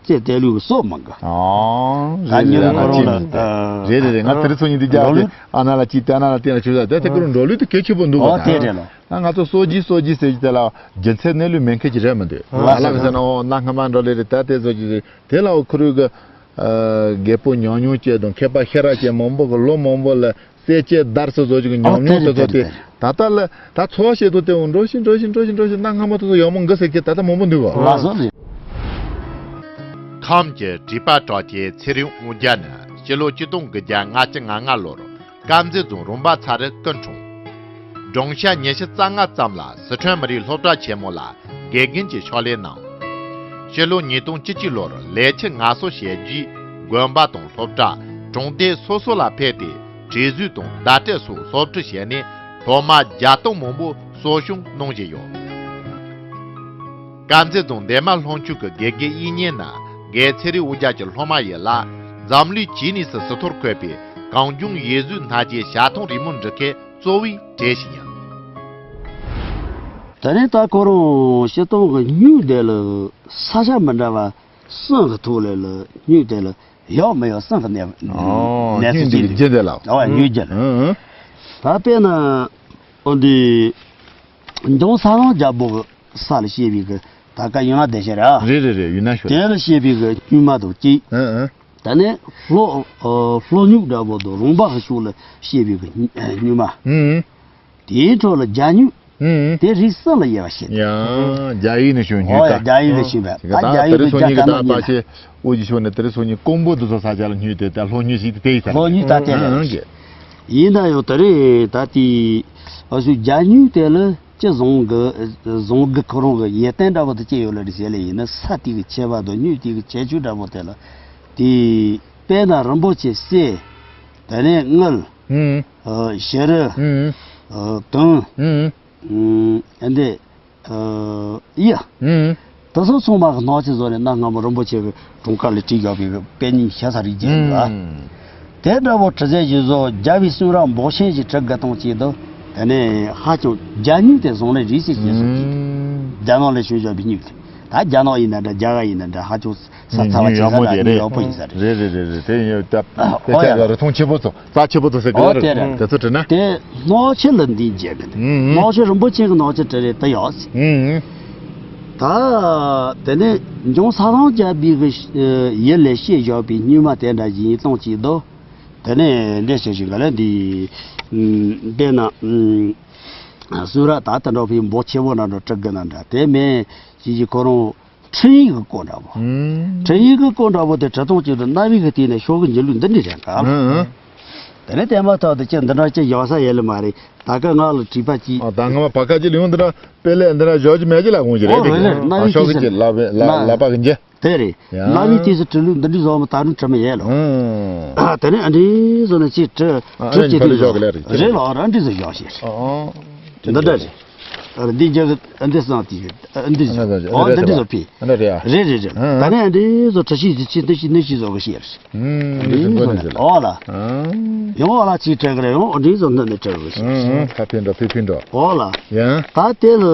རྩེ་གཏད་ལུགས་གི་སྲོལ་མང་གི། ཨང་། ད་རེད་ཉིན་རེད། གོ་རོང་ལ་རེད་རེད་རེད། ང་དེ་རིང་ཚོ་ཉིན་འདི་རྒྱག་གི་ཨ་ན་ལ་གཅིག་དེ་ཨ་ན་ལ་གཏད་ལ་ཆུ་ཟ་དེ་དེ་ཀུ་རུ་འགྲོ་ལུགས་དེ་གལ་ཆེ་པོ་འདུག་གོ། ཨོ་དེ་རེད་ལ། ད་ང་ཚོ་སྲོལ་རྒྱུན་སྲོལ་རྒྱུན་ཟེར་གྱི་དེ་ལ་རྒྱུ་མཚན་གནས་ལུགས་མེད་མཁན་གྱི་རེད་མི་འདུག་ལ་ལ་ཟེར་ན་ཨོ་གནའ་སྔ་མ་འགྲོ་ལེ་རེད། ད་དེ་ཚོ་གྱི་དེ་ལ་ཨོ་ཁུ་རུ་གི་རྒད་པོ་ཉམས་མྱོང་ཅན་དང་མཁས་པ་ཤེས་རབ་ཅན་མང་པོ་གི་ལོ་མང་པོ་ལ་གསལ་བྱེད་བརྡར་སོ་བཟོ་ཅིག་གི་ཨོ་ཉམས་མྱོང་དེ་ཚོ་དེ་རེད་དེ་རེད། ད་ལྟ་ལ་ད་འཚོ་བ་བྱེད་དུ་དེ་འོ་འགྲོ་ཞིག་འགྲོ་ཞིག་འགྲོ་ཞིག་འགྲོ་ཞིག་གནའ་སྔ་མ་དེ་ཚོ་ཡག་མོ་འགི་ཟེར་གྱི་ད་ལྟ་མང་པོ་འདུག་གོ། ལ་སོ་རེད། ཁམས་ཀྱི་བྲིས་པ་གྲགས་ཅན་ཚེ་རིང་དབང་རྒྱལ་ནི་སྤྱི་ལོ་ཆིག་སྟོང་དགུ་བརྒྱ་ལྔ་བཅུ་ང་ལྔ་ལོར་དཀར་མཛེས་རྫོང་རོང་པ་ཚ་རུ་སྐུ་འཁྲུངས། སྦྲང་ཤ་ཉི་ཤུ་རྩ་ལྔ་ཙམ་ལ་སི་ཁྲོན་མི་རིགས་སློབ་གྲྭ་ཆེན་མོ་ལ་དགེ་རྒན་གྱི་ཕྱག་ལས་གནང་། སྤྱི་ལོ་ཉིས་སྟོང་བཅུ་གཅིག་ལོར་ལས་བྱེད་ངལ་གསོ་བྱས་རྗེས་དགོན་པ་དང་སློབ་གྲྭ་གྲོང་སྡེ་སོ་སོ་ལ་ཕེབས་ཏེ་བྲིས་གཟུགས་དང་བརྡ་སྤྲོད་སོགས་སློབ་ཁྲིད་བྱས་ནས་སློབ་མ་བརྒྱ་སྟོང་མང་པོ་གསོ་སྐྱོང་གནང་བཞིན་ཡོད། དཀར་མཛེས་རྫོང་འདན་མ་ལྷོ་ཕྱོགས་ཀྱི་དགེ་རྒན་དབྱིག་གཉེན་ནི་རྒན་ཚེ་རིང་དབང་རྒྱལ་གྱི་སློབ་མ་ཡིན་ལ། འཛམ་གླིང་ཇི་ནི་སི་སི་ཐོར་འཁོད་པའི་གངས་ལྗོངས་ཡིག་གཟུགས་སྣ་བརྒྱའི་ཞལ་ཐང་རིང་མོ་འབྲི་མཁན་གཙོ་བོའི་གྲས་ཤིག་ཡིན། དེ་ནས་ད་ཁོ་རང་སྤྱིར་བཏང་གི་སྨྱུག་དེ་ལ་ས་ཆ་མི་འདྲ་བ་གསུམ་གི་ཐོག་ལ་ལ་སྨྱུག་དེ་ལ་ཡག་མི་ཡག་གསུམ་གི་གནས་ཨོ་གནས་ཚུལ་སྨྱུག་ཅིག་འདི་རེད། རྒྱུ་དེ་ལ། ཨོ་སྨྱུག་རྒྱུ་ལ། ཨང་ཨང་། ད་དཔེར་ན་ཨོ་འདི་འབྲོང་ས་ལང་རྒྱལ་པོ་གི་ས་ལ་བཤད་པའི་གི་ད་ཀ་ཡུན་ནན་དེ་ཤེས་ར། རེད་རེད་རེད། ཡུན་ནན་ཤོད། དེ་ལ་བཤད་པའི་གི་སྨྱུག་མ་དང་གཅིག་ཨང་ཨང་། ད་ནི་ལྷོ་ཨ་ལྷོ་སྨྱུག་འདྲ་པོ་དང་རོང་པ་གི་ཕྱོགས་ལ་བཤད་པའི་གི་སྨྱུག་མ། ཨང་ཨང་། དེའི་འཕྲོ་ལ་རྒྱ་སྨྱུག་ཨང་ཨང་། དེ་རིགས་གསུམ་ལ་དབྱེ་བ་ཕྱེ། ཡང་རྒྱ་ཡིག་ནས་བྱུང་སྨྱུག་ཨོ་ཡ་ཀ་རྒྱ་ཡིག་ནས་བྱུང་བས། ད་ད་རྒྱ་ཡིག་དེ་རིང་ནས་སང་ཉིན་གི་རྒྱ་ད་གར་པ་ནས་ཆེ་དབུ་ཅི་ཤོག་ནས་དེ་རིང་སང་ཉིན་ཀོང་པོ་དུ་ཚོ་ས་ཆ་ལ་སྨྱུག་དེ་ད་ལྷོ་སྨྱུག་ཞིག་དེ་ཡིན་ས་རེད། ལྷོ་སྨྱུག་ད་དེ་རེད། ཨང་ཨང་། ཡིན་ན་ཡང་དེ་རིང་ད་དེ་ཨ་སུ་རྒྱ་སྨྱུག་དེ་ལ་ཅི་བཟང་གི་བཟང་གི་ཁོ་རང་གི་ཡིད་བརྟན་འདྲ་པོ་དེ་ཅི་ཡོད་ལ་རེད་ཟེར་ལེ་ཡིན་ན་ས་དེ་གི་ཆེ་བ་དང་སྨྱུག་དེ་གི་ཆེ་ཆུང་འདྲ་པོ་དེ་ལ་དེ་དཔེར་ན་རིན་པོ་ཆེ་གསེར། དེ་ནས་དངུལ། ཨང་། ཨ་བྱུ་རུ། ཨང་། ཨ་དུང་། ཨང་། ཨ་འདི་ཨ་གཡུ། ཨང་། དེ་ཚོ་ཚང་མ་གི་སྣང་ཆེན་བཟོ་ནས་གནའ་སྔ་མོ་རིན་པོ་ཆེ་གི་གྲངས་ཀ་ལ་བྲིས་བཞག་པའི་གི་དཔེ་རྙིང་ཤ་ཚ་རིགས་ཅན་ལ། ཨུམ། དེ་འདྲ་བོ་བྲི་ཚད་ཀྱི་བཟོ་རྒྱལ་བའི་གསུང་རབ་འབོག་ཆེན་ཞིག་བྲི་དགོས་དང་བཅས་དུ། དེ་ནས་ཧ་ཅང་རྒྱ་སྨྱུག་དེ་བཟང་ལས་རེད་ཟེར་ཤེས་སོང་གི། ཨུམ། རྒྱ་ནག་ལས་བྱུང་བཞག་པའི་སྨྱུག་དེ། ད་རྒྱ་ནག་ཡིན་ན་འདྲ། རྒྱ་གར་ཡིན་ན་འདྲ། ཧ་ཅང་ས་ཚ་བ་ཆེ་ས་ན་སྨྱུག་ཡག་པོ་ཡིན་ས་རེད། རེད་རེད་རེད་རེད། དེ་ཡིན་ད། དེ་ཨོ་ཡ། ཆ་ལ་རིགས་མཐོང་ཆེ་པོ་ཚོ། རྩ་ཆེ་པོ་དུ་ཟེར་གི་ཨོ་རེད། དེ་རེད། དེ་ཚོ་བྲིས་ན། དེ་སྣང་ཆེན་ལ་འདི་མཇལ་གི་འདུག་ཨུམ། སྣང་ཆེན་རིན་པོ་ཆེ་གི་སྣང་ཆེན་བྲིས་རེད་ད་ཡོད། ཨུམ། ད་དེ་ནས་འཇང་ས་ཐང་རྒྱལ་པོའི་གི་ཡུལ་ལས་བཤད་བཞག་པའི་སྨྱུག་མ་དེ་འདྲ་ཡིན་སྟངས་ཅིག་འདུག་དེ་ནས་འདི་བྱས་ཤིང་ག་ལ་འདི་དཔེར་ན་གསུང་རབ་ད་དེ་འདྲ་བའི་འབོག་ཆེ་བོ་འདྲ་འདྲ་བྲི་གི་ན་འདྲ། དེ་མིན་ཅིག་ཅིག་ཁོ་རང་འཕྲིན་ཡིག་གི་སྐོར་འདྲ་བོ། ཨུམ། འཕྲིན་ཡིག་གི་སྐོར་འདྲ་བོ་དེ་བྲི་སྟངས་ཅིག་ཏུ་རྣ་བའི་གི་སྟེང་ནས་ཤོག་གུ་འགྱུར་ལུགས་འདི་འདྲ་རེད་ག་ཨུམ་ཨུམ། དེ་ནས་བསྟན་པ་ཐོག་ཏུ་ཅི་འདི་འདྲ་ཅི་ཡག་ས་ཡེ་ལ་མ་རེད། ད་ག་ང་ལ་བྲིས་པ་ཅིག་ཨ་ད་ང་མ་བ་ཀ་ཅི་ལ་ཡོང་འདི་འདྲ་དཔེ་ལས་འདི་འདྲ་བཞག་ཅི་མེད་ཅི་ལ་དགོངས་ཀྱི་རེད། ཨོ་རེད་རེད། རྣ་ཨ་བའི་ཤོག་གུ་ཅི་ལ་བའི་ལ་ལ་པ་གི་འཇལ། དེ་རེད། ཡ། རྣ་བའི་དུས་སུ་བྲི་ལུགས་འདི་འདྲའི་བཟོ་མ་ད་རུང་བྲི་མི་ཡས་ལོ། ཨུམ། དེ་ནས་ཨ་འདྲའི་བཟོ་ན་ཅི་བྲི་ཨ་བྲི་ཅི་ཨ་དུས་བཟོ་གི་ལ་རེད། རེད་ལོ། ཨ་འདྲའི་བཟོ་བཞག་ཤེས། ཨ་འདི་འདྲ་རེད། ཨ་འདི་རྒྱ་གི་ཨ་འདི་སང་དེ་ཨ་འདི་བཟོ། ཨ་འདི་བཟོ་ཨ་འདི་འདྲའི་བཟོ་ཕི། ཨ་འདྲ་རེད། རེད་རེད་རེད། ཨ་ད་ནས་ཨ་འདྲའི་བཟོ་བྲི་ཤེས་ཅི་ཅི་འདི་ཤི་འདི་ཤི་བཟོ་གི་ཤེས་རེད། ཨུམ། འདི་བཟོ་ནས་ཨོ་ལ། ཨ་ཡང་ཨོ་ལ་ཅི་བྲི་གི་རེད། ཡང་ཨ་འདྲའི་བཟོ་འདི་ནས་བྲི་གི་ཤེས། ཨུམ། ཁ་ཕན་འགྲོ་ཕི་ཕན་འགྲོ། ཨོ་ལ། ཡང་། ད་དེ་ལ་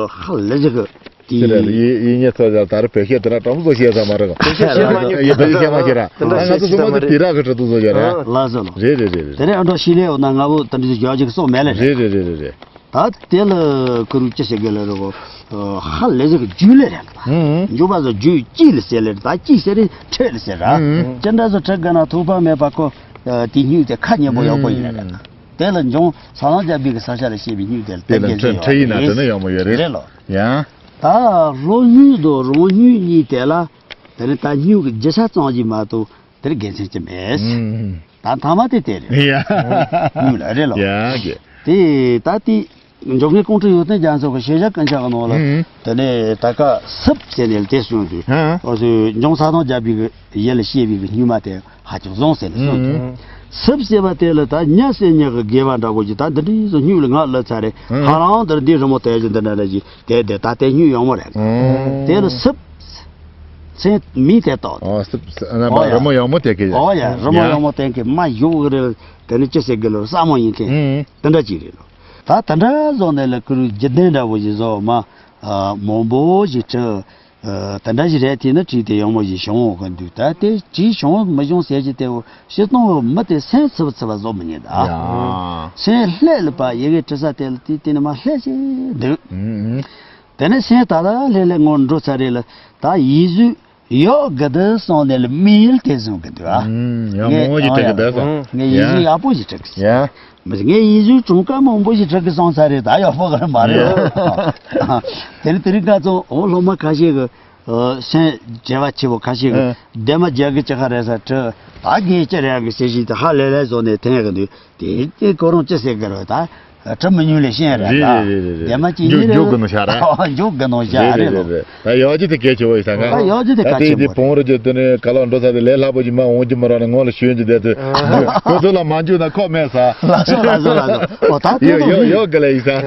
ཧ་ལས་ཅི་གི་དེ་ལ་ཡིན་ཡིན་ཉེ་ཚོ་ཡ་ད་རུ་བོད་སྐད་དེ་ལ་གྲོང་ཚོ་ཤེས་ས་མ་རེད། བོད་སྐད་ཤེས་མ་ཉན་ཡ་བོད་སྐད་ཤེས་མ་ཤེས་ར། དེ་འདྲ་ང་ཚོ་ཚང་མ་དེ་དེ་ར་གི་ཁྲི་ཐུག་ཚོ་ཡོད་ར། ལགས་སོ་ལགས། རེད་རེད་རེད་རེད། དེ་ནས་ཨ་འགྲོ་ཤི་ལེ་འོ་ན་ང་བོ་དེ་འདྲ་ཞིག་ཡོད་ཅིག་སོགས་མེད་ལེ་རེད། རེད་རེད་རེད་རེད། ད་དེ་ལ་ཀུ་རུ་ཅི་ཟེར་གི་ལེ་རེད་གོ། ཧ་ལས་ཟེར་གི་རྒྱུད་ལས་རེད་གི་ད། ཧུམ་ཧུམ། འཇུག་པ་ཟེར་རྒྱུད་ཀྱི་ལ་ཟེར་ལེ་རེད། ད་ཀྱི་ཟེར་རེད་ཁྲེ་ལ་ཟེར་ར། ཧུམ་ཧུམ། ཅི་འདྲ་ཟེར་ཁྲེ་གི་ན་ཐུག་པ་མེད་པ་ཁོ། དེ་སྨྱུག་དེ་ཁ་ཉན་པོ་ཡག་པོ་ཡིན་རེད་ད། དེ་ལ་འཇང་ས་ལམ་རྒྱལ་པོའི་གི་ས་ཆ་ལ་བཤད་པའི་སྨྱུག་དེ་ལ་དེ་ལ་དེ་འཕྲིན་འཕྲིན་ཡིག་ནང་དེ་ནི་ཡོང་མོ་ཡོད་རེད། རེད་ལོ། ཡང་། ད་སློབ་སྨྱུག་དང་རང་སྨྱུག་གཉིས་དེ་ལ་དེ་ནི་ད་སྨྱུག་གི་རྒྱུ་ཆ་ཙམ་གྱིས་མ་གཏོགས་དེར་དགེ་མཚན་ཅི་མེད། ཨུམ། ད་མཐའ་མ་དེ་དེ་རེད། ཡ། སྨྱུག་ལ་རེད་ལོ། ཡ་གི། དེ་ད་དེ་འཇོག་མཁན་ཀོང་སྤྲུལ་ཡོན་ཏན་རྒྱ་མཚོ་གི་ཤེས་བྱ་ཀུན་ཁྱབ་ཀྱི་ནང་ལ། ཨུམ། དེ་ནས་ད་ཀ་སིབ་ཟེར་ནས་དེ་གསུངས་དུས། ཧ། འོ་ཟོ་འཇང་ས་ཐང་རྒྱལ་པོའི་གི་ཡུལ་ལ་བཤད་པའི་གི་སྨྱུག་མ་དེ། ཧ་ཅང་བཟང་ཟེར་ནས་གསུངས་ཏེ། ཨུམ། སིབ་ཟེར་བ་དེ་ལ་ད་ཉ་ཟེར་ཉ་གི་དགེ་བ་འདྲ་བོ་ཅིག་ད་འདི་འདྲའི་བཟོ་སྨྱུག་ལ་ང་ལ་ཚ་རེད། ཨུམ། ཧ་རང་འདིར་འདི་རི་མོ་དེ་བཞིན་འདི་འདྲ་འདྲ་ཞིག་དེ་དེ་ད་དེ་སྨྱུག་ཡག་མོ་རེད། ཨུམ། དེ་ལ་སིབ་མཚན་མིང་དེ་བཏགས། ཨོ་སིབ་སིབ་རི་མོ་ཡག་མོ་དེ་གི་ཡ། ཨོ་ཡ་རི་མོ་ཡག་མོ་དེ་གི་མ་ཡོག་གི་རེད། དེ་ནི་ཅི་ཟེར་གི་ལོ་སྲ་མོ་ཡིན་མཁན། ཨུམ། དེ་འདྲ་ཅིག་རེད་ལོ། ད་དེ་འདྲ་བཟོ་ནས་ལ་ཀུ་རུ་བརྒྱུད་ལྡན་འདྲ་བོ་ཞིག་བཟོ་མ། མང་པོ་ཞིག་བྲིས། ཨ། དེ་འདྲ་ཞིག་རེད་དེ་ནི་བྲིས་ཏེ་ཡག་མོ་ཞིག་བྱུང་གི་འདུག་ད་དེ་བྲིས་བྱུང་མི་བྱུང་ཟེར་གྱི་དེ་བོ་སྤྱིར་བཏང་བོ་མི་དེ་སེམས་འཚིབ་འཚིབ་བཟོ་མི་ཉན་ད། ཡ། སེམས་ལྷོད་ལྷོད་པ་ཡི་གེ་འབྲི་ས་དེ་ལ་དེ་དེ་ནི་མ་ལྷོད་ཅིག་འདུག་ཨུམ་ཨུམ། དེ་ནས་སེམས་ད་ལྟ་ལྷོད་ལྷོད་ངང་འགྲོ་ཚར་རེད་ལ་ད་ཡིག་གཟུགས་ཡག་གི་འདུག་བསམ་ནས་ལ་མིག་ཡིད་དེ་བཟུང་གི་འདུག་ཨ། ཨུམ། ཡག་མོ་ཞིག་བྲིས་གི་འདུག་བསམ། ངས་ཡིག་གཟུགས་ཡག་པོ་ཞིག་བྲིས་གི། ཡ། མི་ངས་ཡིག་གཟུགས་གྲངས་ཀ་མང་པོ་ཞིག་བྲིས་གི་སོང་ས་རེད། ད་ཡག་པོ་ག་རེ་མ་རེད། དེ་ནི་དེ་རིང་ཁ་ཚོ་འོ་སློབ་མ་ཁ་ཤས་ཀྱི་སེམས་བྲེལ་བ་ཆེ་བོ་ཁ་ཤས་ཀྱི་ཨ། ལྡེབ་མ་རྒྱག་གི་ཅི་ཁ་རེད་ས་བྲིས། ད་གིན་ཅི་རེད་གི་ཟེར་བཞིན་དེ་ཧ་ལས་ལས་བཟོ་ནས་འཐེན་གི་འདུག་དེ་དེ་ཁོ་རང་ཅི་ཟེར་གི་རེད་ད། བྲིས་མི་ཉུང་ལས་ཤེས་རེད་ད། རེད་རེད་རེད་རེད། ལྡེབ་མ་གཅིག་གཉིས་རེད། མགྱོགས་གི་ནོ་ཤ་ར། མགྱོགས་གི་ནོ་ཤ་རེད་རེད་ལོ། རེད་རེད། ད་ཡག་ཅིག་དེ་གལ་ཆེ་བོ་ཡིན་ས་ང་། ད་ཡག་ཅིག་དེ་གལ་ཆེ་བོ་རེད། ད་དེ་དེ་བོང་རུ་ཅིག་དེ་ནས་ག་ལ་འགྲོ་ས་དེ་ལས་སླ་པོ་ཅིག་མ་འོང་གི་མ་ར་ནས་ངོ་ལ་ཞོན་གྱི་བསྡད་དུས། ཁོ་ཚོ་ལ་མ་འཇུག་ན་ཁོ་མེད་ས། ལགས་སོ་ལགས་སོ་ལགས་སོ། ཨོ་ད་དེ་ཡོ་ཡོ་ཡོ་ག་ལ་ཡིན་ས།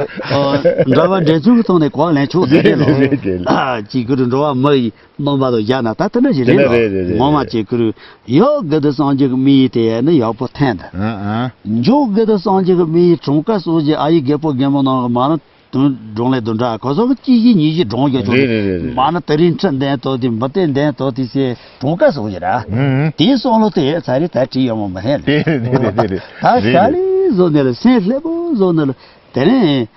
འདྲ་བ་འདྲེན་ཚུལ་གྱི་ཐོག་ནས་གོ་བ་ལེན་ཆོག་ཟེར་གི་ལོ། རེད་རེད་རེད། ཅིག་གི་རུ་འགྲོ་བ་མི་ཡི་རྣམ་པ་དང་སྦྱར་ན་ད་དེ་འདྲ་ཞིག་རེད་ལོ། དེ་འདྲ་རེད་རེད་རེད། ངོ་མ་ཅིག་གི་རུ་ཡོ་གི་དུ་སངས་རྒྱས་ཀྱི་མི་ཡི་དེ་ཡ་ནི་ཡག་པོ་འཐེན་ད། ཨ་ཨ། མགྱོགས་གི་དུ་སངས་རྒྱས་ཀྱི་མི་ཡི་གྲངས་ཀ་སོགས་ཀྱི་ཨ་ཡི་རྒད་པོ་རྒན་མོ་ནང་གི་མ་ནི། དུང་སྒྲུང་ལས་དུང་འདྲ་ཁོ་ཚོ་གི་གཅིག་གིས་གཉིས་ཀྱིས་སྒྲུང་རྒྱག་ཆོག་རེད་རེད་རེད་རེད། མ་ནི་དེ་རིང་ཁྲི་འདོན་ཐོག་དེ་མི་དེ་འདོན་ཐོག་དེ་ཟེར་གྲངས་ཀ་སོགས་ཀྱི་ར། ཨུ་ཨུ། དེའི་བསམ་བློ་དེ་ཚ་རེད་ད་བྲིས་ཡོད་མོ་མ་ཧེ་རེད། རེད་རེད་རེད་རེད། ད་རེད་ཤ་རེད། ལི་བཟོ་ནས་ལ་སེམས་ལྷོད་པོ་བཟོ་ནས་ལ་དེ་ནས་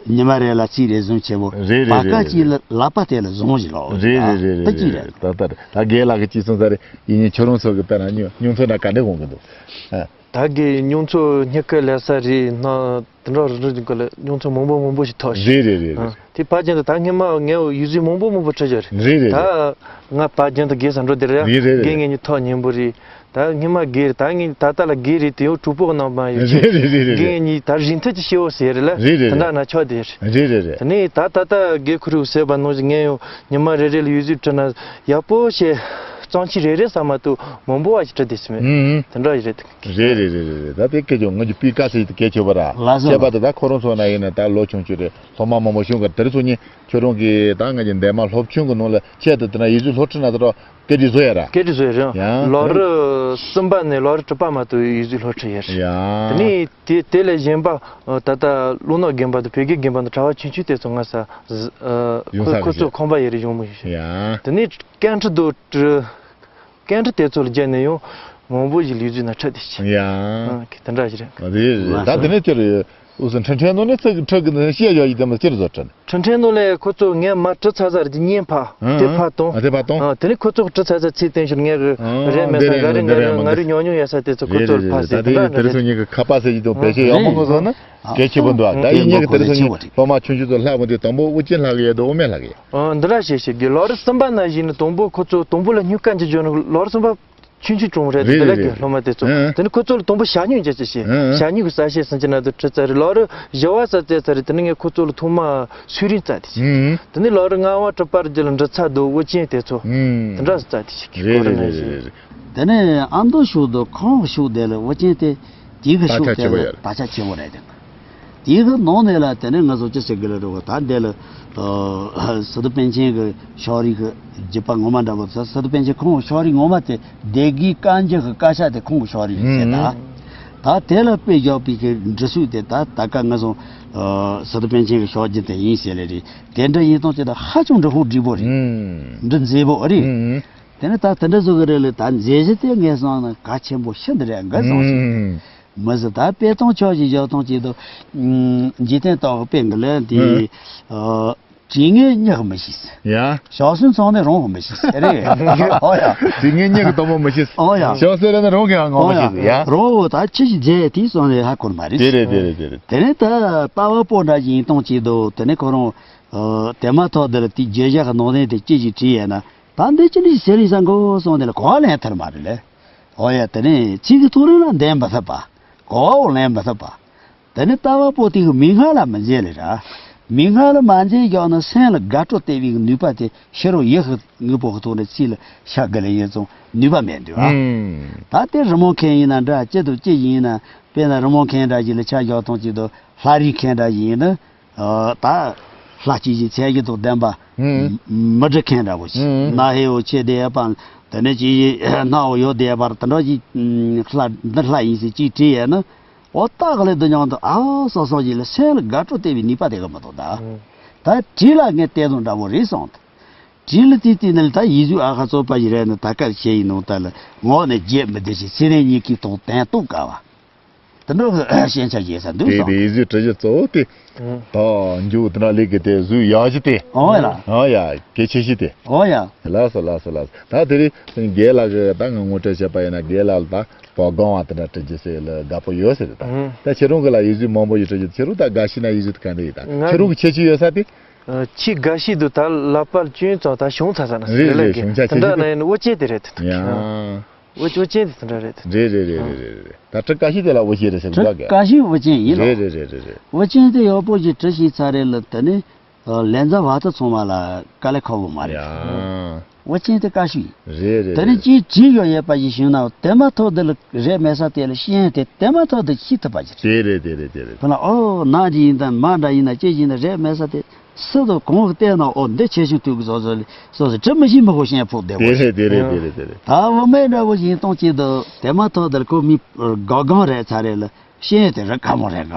ཉི་མ་རེ་ལ་ཚིག་རེ་བཟུང་བྱེད་པོ། རེད་རེད་རེད་རེད། བར་སྐབས་གཅིག་ལ་ལག་པ་དེ་ལ་བཟུང་བཞིན་ལོག་རེད་རེད་རེད་རེད། ད་ཅི་རེད། ད་ད་རེད་ད་རྒན་ལགས་ཀྱིས་ཅི་གསུངས་ས་རེད། ཡིན་ཡིན་ཁྱོད་རང་ཚོ་གི་དཔེར་ན་སྙུང་སྙུང་ཚོ་འདྲ་ག་འདྲ་འོང་གི་འདུག་ཨ། ད་གི་སྙུང་ཚོ་སྨྱུ་གུ་ལས་ས་རེད་ན། དེ་འདྲ་རེ་རེ་བཞིན་ག་ལ་སྙུང་ཚོ་མང་པོ་མང་པོ་ཞིག་ཐོགས་ཤིག་རེད་རེད་རེད་རེད། དེ་ཕ་རྒྱན་དུ་ད་སྔས་མ་ངས་ཡིག་གཟུགས་མང་པོ་མང་པོ་བྲིས་ཡོད་རེད། རེད་རེད་རེད། ད་ང་ཕ་རྒྱན་དུ་དགེ་ས་འགྲོ་དེ་རེད། རེད་རེད་རེད། དགེ་ངེད་གཉིས་ཐོག་ཉན་པོ་རེད། ད་སྔས་མ་དགེ་རེད། ད་ངས་ད་ལྟ་ལ་དགེ་རེད་དེ་ཡང་གྲོགས་པོ་གི་ནང་མ་ཡོད་ཤིག་རེད་རེད་རེད་རེད། དགེ་ངེད་གཉིས་ད་རིན་ཐང་ཅིག་ཤེས་བོ་ཟེར་རེད་ལ། རེད་རེད་དེ་འདྲ་རེད། ན་ཆོག་དེ་རེད། རེད་རེད་རེད། དེ་ནས་ད་ད་ལྟ་དགེ་ཁུ་རུ་ཟེར་བ་ནང་བཞིན་ངས་ཡང་ཉི་མ་རེ་རེ་ལ་ཡིག་གཟུགས་བྲིས་ན་ཡག་པོ་བྱས། གཙང་ཆུ་རེ་རེ་ས་མ་གཏོགས་མང་པོ་བ་ཞིག་བྲི་བསྡད་ཟིན་མེད། ཨུ་ཨུ། དེ་འདྲ་ཞིག་རེད། རེད་རེད་རེད་རེད། ད་དེ་སྐད་ཅིག་ང་ཚོ་སྤུས་ཀ་ཟེར་གྱི་དེ་གལ་ཆེ་བ་ར། ལགས་སོ། བྱས་པ་དེ་ད་ཁོ་རང་ཚོ་ན་ཡིན་ན་ད་ལོ་ཆུང་ཆུང་རེད། སློབ་མ་མང་པོ་བྱུང་གི། དེ་རིང་སང་ཉིན་ཁྱོད་རང་གིས་ད་ང་ཚོ་འདན་མ་སློབ་ཆུང་གི་ནང་ལ་ཆེད་དུ་དེ་ན་ཡིག་གཟུགས་སློབ་ཁྲིད་ན་ད་རོགས་སྐད་ཆ་བཟོ་ཡ་ར། སྐད་ཆ་བཟོ་ཡ་ར། ཡང་ལོ་རེ་གསུམ་པ་ནས་ལོ་རེ་དྲུག་པ་མ་གཏོགས་ཡིག་གཟུགས་སློབ་ཁྲིད་ཡོད་རེད། ཡང་། དེ་ནས་དེ་དེ་ལས་གཞན་པ་ད་ལྟ་ཀླུ་ནག་དགོན་པ་དང་བོད་དགེ་དགོན་པ་དང་གྲྭ་བ་ཆུང་ཆུང་དེ་ཚོ་ང་ས་ཡོང་ས་ཁོ་ཁོ་ཚོ་ཁང་པ་ཡོད་རེད། ཡོང་མི་ཤེས། ཡང་། དེ་ནས་སྐད་འཕྲིན་དུ་སྐད་འཕྲིན་དེ་ཚོ་ལ་བརྒྱབ་ནས་ཡང་མང་པོ་ཞིག་ལ་ཡིག་གཟུགས་ནང་ཁྲིད་དེ་བྱས། ཡང་། དེ་འདྲ་ཞིག་རེད། རེད་རེད། ད་དེ་ནས་དེ་རེད། འུ་ཚོ་འཕྲིན་ཕྲན་ནང་ནས་ཚིག་ཁྲིད་གི་ནས་བཤད་ཡོད་ཡིན་དེ་མ་སྤྱིར་བཟོ་ཁྲིད། འཕྲིན་ཕྲན་ནང་ལས་ཁོ་ཚོ་ངས་མ་བྲིས་ཚར་ཚར་གྱི་བརྙན་ཕབ་དེ་ཕབ་བཏང་། ཨ་དེ་ཕབ་བཏང་། ཨ་དེ་ནས་ཁོ་ཚོ་བྲིས་ཚར་ཚར་ཚིག་བསྟན་ཞོར་ངས་གི་ཨ་རེད་མེད་དང་འདི་རེད། ང་རེ་འདི་རེད། ང་རེ་ཉོ་ཉོ་ཡ་ས་དེ་ཚོ་ཁོ་ཚོར་ཕབ་ཟེར། དེ་འདྲ་རེད། དེ་རེད། སོ་སོ་ཉིད་ཀྱི་ཁ་པར་ཟེར་གྱི་འདུག་བེད་སྤྱོད་ཡག་པོ་ངོ་སོ་ན་གལ་ཆེ་པོ་འདུག་ཨ་ད་ཡིན་ཉིད་ཀྱི་དེ་རེད། སོ་ཉིད་སློབ་མ་ཆུང་ཆུང་ཚོ་ལྷག་པོ་དེ་དང་པོ་དབུ་ཅན་ལྷག་གི་ཡོད་དོ་དབུ་མེད་ལྷག་གི་ཡོད། ཨ་འདི་འདྲ་བྱས་ཤིག་གི་ལོ་རེ་གསུམ་པ་ན་བཞིན་ནི་དང་པོ་ཁོ་ཚོ་དང་པོ་ལ་སྨྱུག་ཀ་འཇུ་འཇུ་ནི་ལོ་རེ་གསུམ་པ་ཆུང་ཆུང་ཆུང་རེད། རེད་དེ་ལ་རེད་གི་རེད། སློབ་མ་དེ་ཚོ། ཨ་དེ་ནི་ཁོ་ཚོ་ལ་དང་པོ་ཞག་སྨྱུག་འཇལ་ཅི་ཞེས། ཨ་ཞག་སྨྱུག་གི་ས་ཤས་སུན་ཅི་ན་དུ་ཁྲི་ཙ་རེད། ལོ་རེ་བཞི་བ་ས་ཙེ་ཙ་རེད། དེ་ནི་ངས་ཁོ་ཚོ་ལ་ཐོག་མ་སུས་རིན་བཙལ་དེ་ཞིག་ཨ་དེ་ནི་ལོ་རེ་ལྔ་བ་དྲུག་པར་རྒྱུ་ལ་འབྲི་ཚར་དུ་དབུ་ཅན་དེ་ཚོ། ཨ་དེ་འདྲ་སུ་བཙལ་དེ་ཞིག་གི་རེད་ཁོ་རེ་རེད་ན་རེད་ཞིག་རེད་རེད། དེ་ནས་ཨ་མདོ་ཕྱོགས་དུ་ཁོང་ཕྱོགས་དེ་ལ་དབུ་ཅན་དེ་དེའི་གི་ཕྱོགས་དེ་ལ་དར་ཆ་ཆེ་བོ་ཡོད་རེད། དེའི་གི་ནང་ནས་ལ་དེ་ནས་ང་ཚོ་ཅི་ཟེར་གི་ལ་རེད་བ། ད་འདི་ལ་ཨ་སི་ཏུ་པཎ་ཆེན་གི་ཕྱོགས་རིས་གི་བརྒྱུད་པ་ངོ་མ་འདྲ་བོ། ད་སི་ཏུ་པཎ་ཆེན་ཁོང་གི་ཕྱོགས་རིས་ངོ་མ་དེ་སྡེ་དགེ་བཀའ་འགྱུར་གི་བཀའ་ཤག་དེ་ཁོང་གི་ཕྱོགས་རིས་ཡིན་ཟེར། ད་ད་དེ་ལ་དཔེ་བཞག་པའི་གི་འབྲི་ཚུལ་དེ་ད་ད་ཀ་ང་ཚོ་ཨ་སི་ཏུ་པཎ་ཆེན་གི་ཕྱོགས་རྒྱུད་དེ་ཡིན་ཟེར་ལེ་རེད། དེ་འདྲ་ཡིན་སྟངས་ཅི་ད་ཧ་ཅང་འབྲི་ཁུངས་འགྲིག་པོ་རེད། འབྲི་མཛེས་པོ་རེད། དེ་ནས་ད་དེ་འདྲ་བཟོ་གི་རེད་ལེ། ད་མཛེས་གཞི་དེ་ངས་སོང་ན་གལ་ཆེན་པོ་ཤིན་ཏུ་རེད། འགའ་སོང་ཞིག་མི་ཟེར། ད་དཔེ་སྟོང་ཆོག་ཅིག་བཞག་སྟངས་ཅིག་ཏུ། འཇིག་རྟེན་ལྟ་བུ་དཔེ་འདི་ལས་འདི། ཨ་དྲི་ངན་སྙེག་མི་ཤེས། ཡ། ཞག་སུན་ཚང་ནས་རང་མི་ཤེས་རེད། ཨོ་ཡ། དྲི་ངན་སྙེག་གི་དོན་མོ་མི་ཤེས། ཨོ་ཡ། ཞག་སུན་རེ་ནས་རང་གི་ཡང་ངོ་མི་ཤེས། ཡ། རང་བོ་ད་ཅི་ཞིག་བྱས་དེའི་སོང་ནས་ཧ་གོ་མ་རེད། དེ་རེད་དེ་རེད་དེ་རེད། དེ་ནས་ད་ལྟ་བ་པོ་འདྲ་ཞིག་ཡིན་སྟངས་ཅིག་ཏུ་དེ་ནས་ཁོ་རང་ཨ་དེ་མ་ཐག་འདི་ལ་དེའི་བརྗོད་བྱ་གི་ནང་དོན་དེ་ཅི་ཞིག་བྲིས་ཡས་ན། ད་འདི་ཅི་ལས་ཟེར་ཡིན་ས་མགོ་སོང་དེ་ལ་གོ་བ་ལེན་ཐུབ་མ་རེད་ལེ། འོ་ཡ། དེ་ནས་ཚིག་གི་ཐོག་རིང་ལ་འདོན་མི་ཐུབ་པ། གོ་བ་ལེན་མི་ཐུབ་པ། དེ་ནས་ལྟ་བ་པོ་དེ་གི་མིག་སྔ་ལ་མི་མཛེས་ལེ་ར། མིག་སྔ་ལ་མ་མཛེས་ཀྱང་ན་སེམས་ལ་དགའ་སྤྲོ་སྟེར་བའི་ནུས་པ་དེ་ཕྱི་རོལ་ཡུལ་གྱི་དངོས་པོ་གི་ཐོག་ནས་ཚིག་ལ་ཤར་གི་ལེ་ཡིན་ཙང་ནུས་པ་མེད་འདུག་ཨ། ད་དེ་རི་མོ་མཁན་ཡིན་ན་འདྲ། ཅི་དང་ཅི་ཡིན་ན། དཔེར་ན་རི་མོ་མཁན་འདྲ་ཞིག་ལ་ཆ་བཞག་སྟངས་ཅིག་ཏུ་ལྷ་རིས་མཁན་འདྲ་ཞིག་ཡིན་ན། ཨ་ད་ལྷ་གཅིག་གི་མཚན་གཞི་དང་ལྡན་པ། ཨང་། མི་འབྲི་མཁན་འདྲ་བོ་ཞིག་ཨང་། སྣ་ཧེའོ་ཆེ་དེ་ཡ་པང་དེ་ནས་ཅིག་སྣའོ་ཡོ་དེ་ཡ་པར་དེ་འདྲ་ཞིག་ལྷ་འདི་ལྷ་ཡིན་ཟེར་ཅིག་བྲིས་ཡས་ན། འོ་ཏག་ལེ་འདི་མྱོང་དུ་ཨ་སོ་སོ་ཞིག་ལ་སེམས་ལ་དགའ་སྤྲོ་སྟེར་བའི་ནུས་པ་དེ་ག་མི་འདུག་ད། ཨང་། ད་བྲིས་ལ་ངས་བལྟས་དང་འདྲ་བོ་རེད་སོང་། བྲིས་ལ་དེ་བལྟས་ན་ད་ཡིག་གཟུགས་ཨ་ཁ་བཙོག་པ་ཞིག་རེད་ན་ད་གར་བྱས་ཡིན་ནོ་ད་ལ་ངོ་ནས་བརྗེད་མི་བདེ་ཞིག་སེམས་ནས་ཉིད་ཀྱི་ཐོག་དན་སྟོབས་དཀའ་བ། དེ་འདྲ་གི་ཞན་ཆ་བྱེད་ས་འདུག་དེ་སོང་། དེ་ཡིག་གཟུགས་བྲི་གཞི་གཙོ་བོ་དེ། ཨང་། ད་མཇུག་དེ་འདྲ་ལས་ཀྱི་དེ་གཟུགས་ཡག་ཞིག་དེ། ཨོ་ཡ་ལ། ཨོ་ཡ། གལ་ཆེ་ཞིག་དེ། ཨོ་ཡ། ལགས་སོ་ལགས་སོ་ལགས་སོ། ད་དེ་རིང་རྒན་ལགས་ཀྱི་ད་ང་ངོ་སྤྲོད་བྱས་པ་ཡིན་ན་རྒན་ལགས་ལ་ད་བོད་སྒང་བ་དེ་འདྲ་བྲི་རྒྱུ་ཟེར་ལ་དགའ་པོ་ཡོད་ཟེར། ད་ཨང་། ད་ཁྱེད་རང་གི་ལ་ཡིག་གཟུགས་མང་པོ་ཞིག་བྲི་རྒྱུ། ཁྱེད་རང་ད་དགའ་ཤོས་ན་ཡིག་གཟུགས་དེ་ག་འདྲ་ཡིན། ད་ང་ཁྱེད་རང་གི་ཁྱད་ཆོས་ཡོད་ས་དེ། ཨ་ཆེས་དགའ་ཤོས་དུ་ད་ལག་པར་སྐྱོན་ཙང་ད་བྱུང་ཚར་ཚར་ན་རེད་ཟེར་ལ་རེད་རེད། གི་བྱུང་ཆ་དེ་ཆེ་འདྲ་ཤོས་ན་དེ། ཡིན་དབུ་ཅན་དེ་རེད་དེ། ཡང་། དབུ་དབུ་ཅན་དེ་དེ་འདྲ་རེད་དེ། རེད་རེད་རེད་རེད་རེད་རེད། ད་བྲི་དཀའ་ཤོས་དེ་ལ་དབུ་ཅན་རེད་ཟེར་གི་བྲི་འདུག་གི། དཀའ་ཤོས་དབུ་ཅན་ཡིན་ལ། རེད་རེད་རེད་རེད་རེད། དབུ་ཅན་དེ་ཡག་པོ་ཞིག་བྲི་ཤེས་ཚར་རེད་ལ་དེ་ནི་ལན་ཚ་བ་ད་ཚང་མ་ལ་དཀའ་ལས་ཁག་པོ་མ་རེད། ཡང་། དབུ་ཅན་དེ་དཀའ་ཤོས་ཡིན། རེད་རེད། དེ་ནི་རེད། ཅིའི་བྲིས་ཡོད་ཡོད་པ་ཞིག་བྱུང་ན་དེ་མ་ཐག་དེ་ལ་རེད་མེད་ས་དེ་ལ་ཤེས་ཡོན་དེ་དེ་མ་ཐག་དེ་ཤེས་ཐུབ་པ་ཞིག་རེད། དེ་རེད་དེ་རེད་དེ་རེད། དཔེར་ན་ཨོ་ནག་ཅིག་ཡིན་དང་མ་འདྲ་ཡིན་ན་ཅི་ཞིག་ཡིན་ན་རེད་མེད་ས་དེ་སུ་དང་གང་གི་བལྟས་ན་ཨོ་འདི་ཆེ་ཆུང་ཐུག་གི་བཟོ་བཟོ་ལས་སོ་སོ་བྲི་མི་ཤེས་མི་ཁོ་ཤེས་ཕོག་བསྡད་པ་དེ་རེད་ཞིག་དེ་རེད་དེ་རེད་དེ་རེད་དེ་རེད། ད་བུད་མེད་འདྲ་བོ་ཞིག་ཡིན་སྟངས་ཅིག་དང་དེ་མ་ཐག་དེ་ལ་ཁོ་མི་དགའ་གང་རེད་ཚ་རེད་ལ་ཤེས་ཡོན་དེ་རིག་དཀའ་མོ་རེད་ག།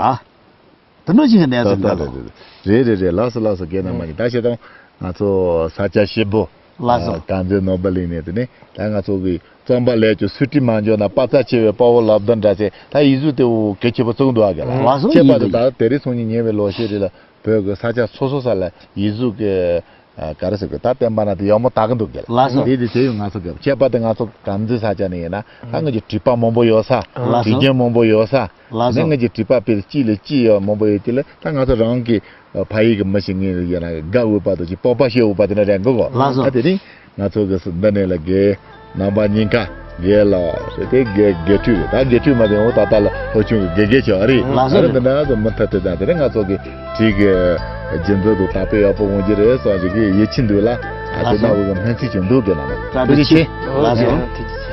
དེ་འདྲ་ཞིག་གི་གནས་ཚུལ་འདྲ་ལ། རེད་རེད་རེད། ལགས་སོ་ལགས་སོ། རྒན་རྣམ་པ་གཉིས་ད་བྱས་ཙང་ང་ཚོ་ས་སྐྱ་སྐྱིད་པོ། ལགས་སོ། ཨ་དཀར་མཛེས་ནོར་བུ་གླིང་ནས་དེ་ནས་ད་ང་ཚོ་གི་རྩོམ་པ་ལས་ཀྱི་སུ་ཏི་མ་འཇོག་ན་དཔའ་རྩལ་ཆེ་བའི་དཔའ་བོ་ལབ་དོན་འདྲ་ཚེ་ད་ཡིག་གཟུགས་དེ་འུ་གལ་ཆེ་པོ་བརྩི་གི་འདུག་ཨ་ག་ལ། ལགས་སོ། ཁྱད་པར་དུ་ད་དེ་རིང་སང་ཉིན་ཉེ་བའི་ལོ་ཤས་རིང་ལ་བོད་ཀྱི་ས་ཆ་སོ་སོ་ས་ལ་ཡིག་གཟུགས་ཀྱི་ཨ་ག་རེ་ཟེར་དགོས། ད་བསྟན་པ་ན་དེ་ཡག་མོ་དག་གི་འདུག་ག་ལ། ལགས་སོ། དེ་དེ་བྱས་ཡོད། ང་ཚོ་གི་ཁྱད་པར་དུ་ང་ཚོ་དཀར་མཛེས་ས་ཆ་ནས་ཡིན་ན་ད་ང་ཚོ་བྲིས་པ་མང་པོ་ཡོད་ས། ལགས་སོ། དྲི་རྒྱུན་མང་པོ་ཡོད་ས། ལགས་སོ། ནས་ང་ཚོ་བྲིས་པ་དཔེ་གཅིག་ལས་གཅིག་ཡོད་མང་པོ་ཡོད་དེ་ལ་ད་ང་ཚོ་རང་གི་ཕ་ཡུལ་གྱི་མི་ཞིག་ངེས་ཡོད་ན་དགའ་འོས་པ་དང་ཅིག་སྤོབས་པ་ཤེས་འོས་པ་དེ་འདྲ་རེད་འགོ་གོ། ལགས་སོ། ད་དེ་རིང་ང་ཚོ་གི་འདི་ནས་ལ་རྒན་རྣམ་པ་གཉིས་ཀ་རྒན་ལགས་ཟེར་ཏེ་རྒན་རྒན་ཁྲུས་རེད། ད་རྒན་ཁྲུས་མ་དེ་འོ་ད་ལྟ་ལ་ལྷོ་ཆུང་གི་དགེ་རྒན་ཆེ་བ་རེད། ལགས་སོ། ཨ་རེ་འདི་འདྲ་ཚོ་མུ་མཐུད་དེ་ད་དེ་རིང་ང་ཚོ་གི་བྲིས་གི་ རྒྱུན་འཛིན་དུ་དར་སྤེལ་ཡག་པོ་ཡོང་རྒྱུ་རེད་བསམ་ཞིག་གི་ཡིད་ཆེས་འདུག་ལ། ཨ་ལགས་དེ་ན་སོ། བུ་གི་སྨོན་ཚིག་ཅིག་འདུག་གི་ལ། ཐུགས་རྗེ་ཆེ། ལགས་སོ། ཐུགས་རྗེ་ཆེ།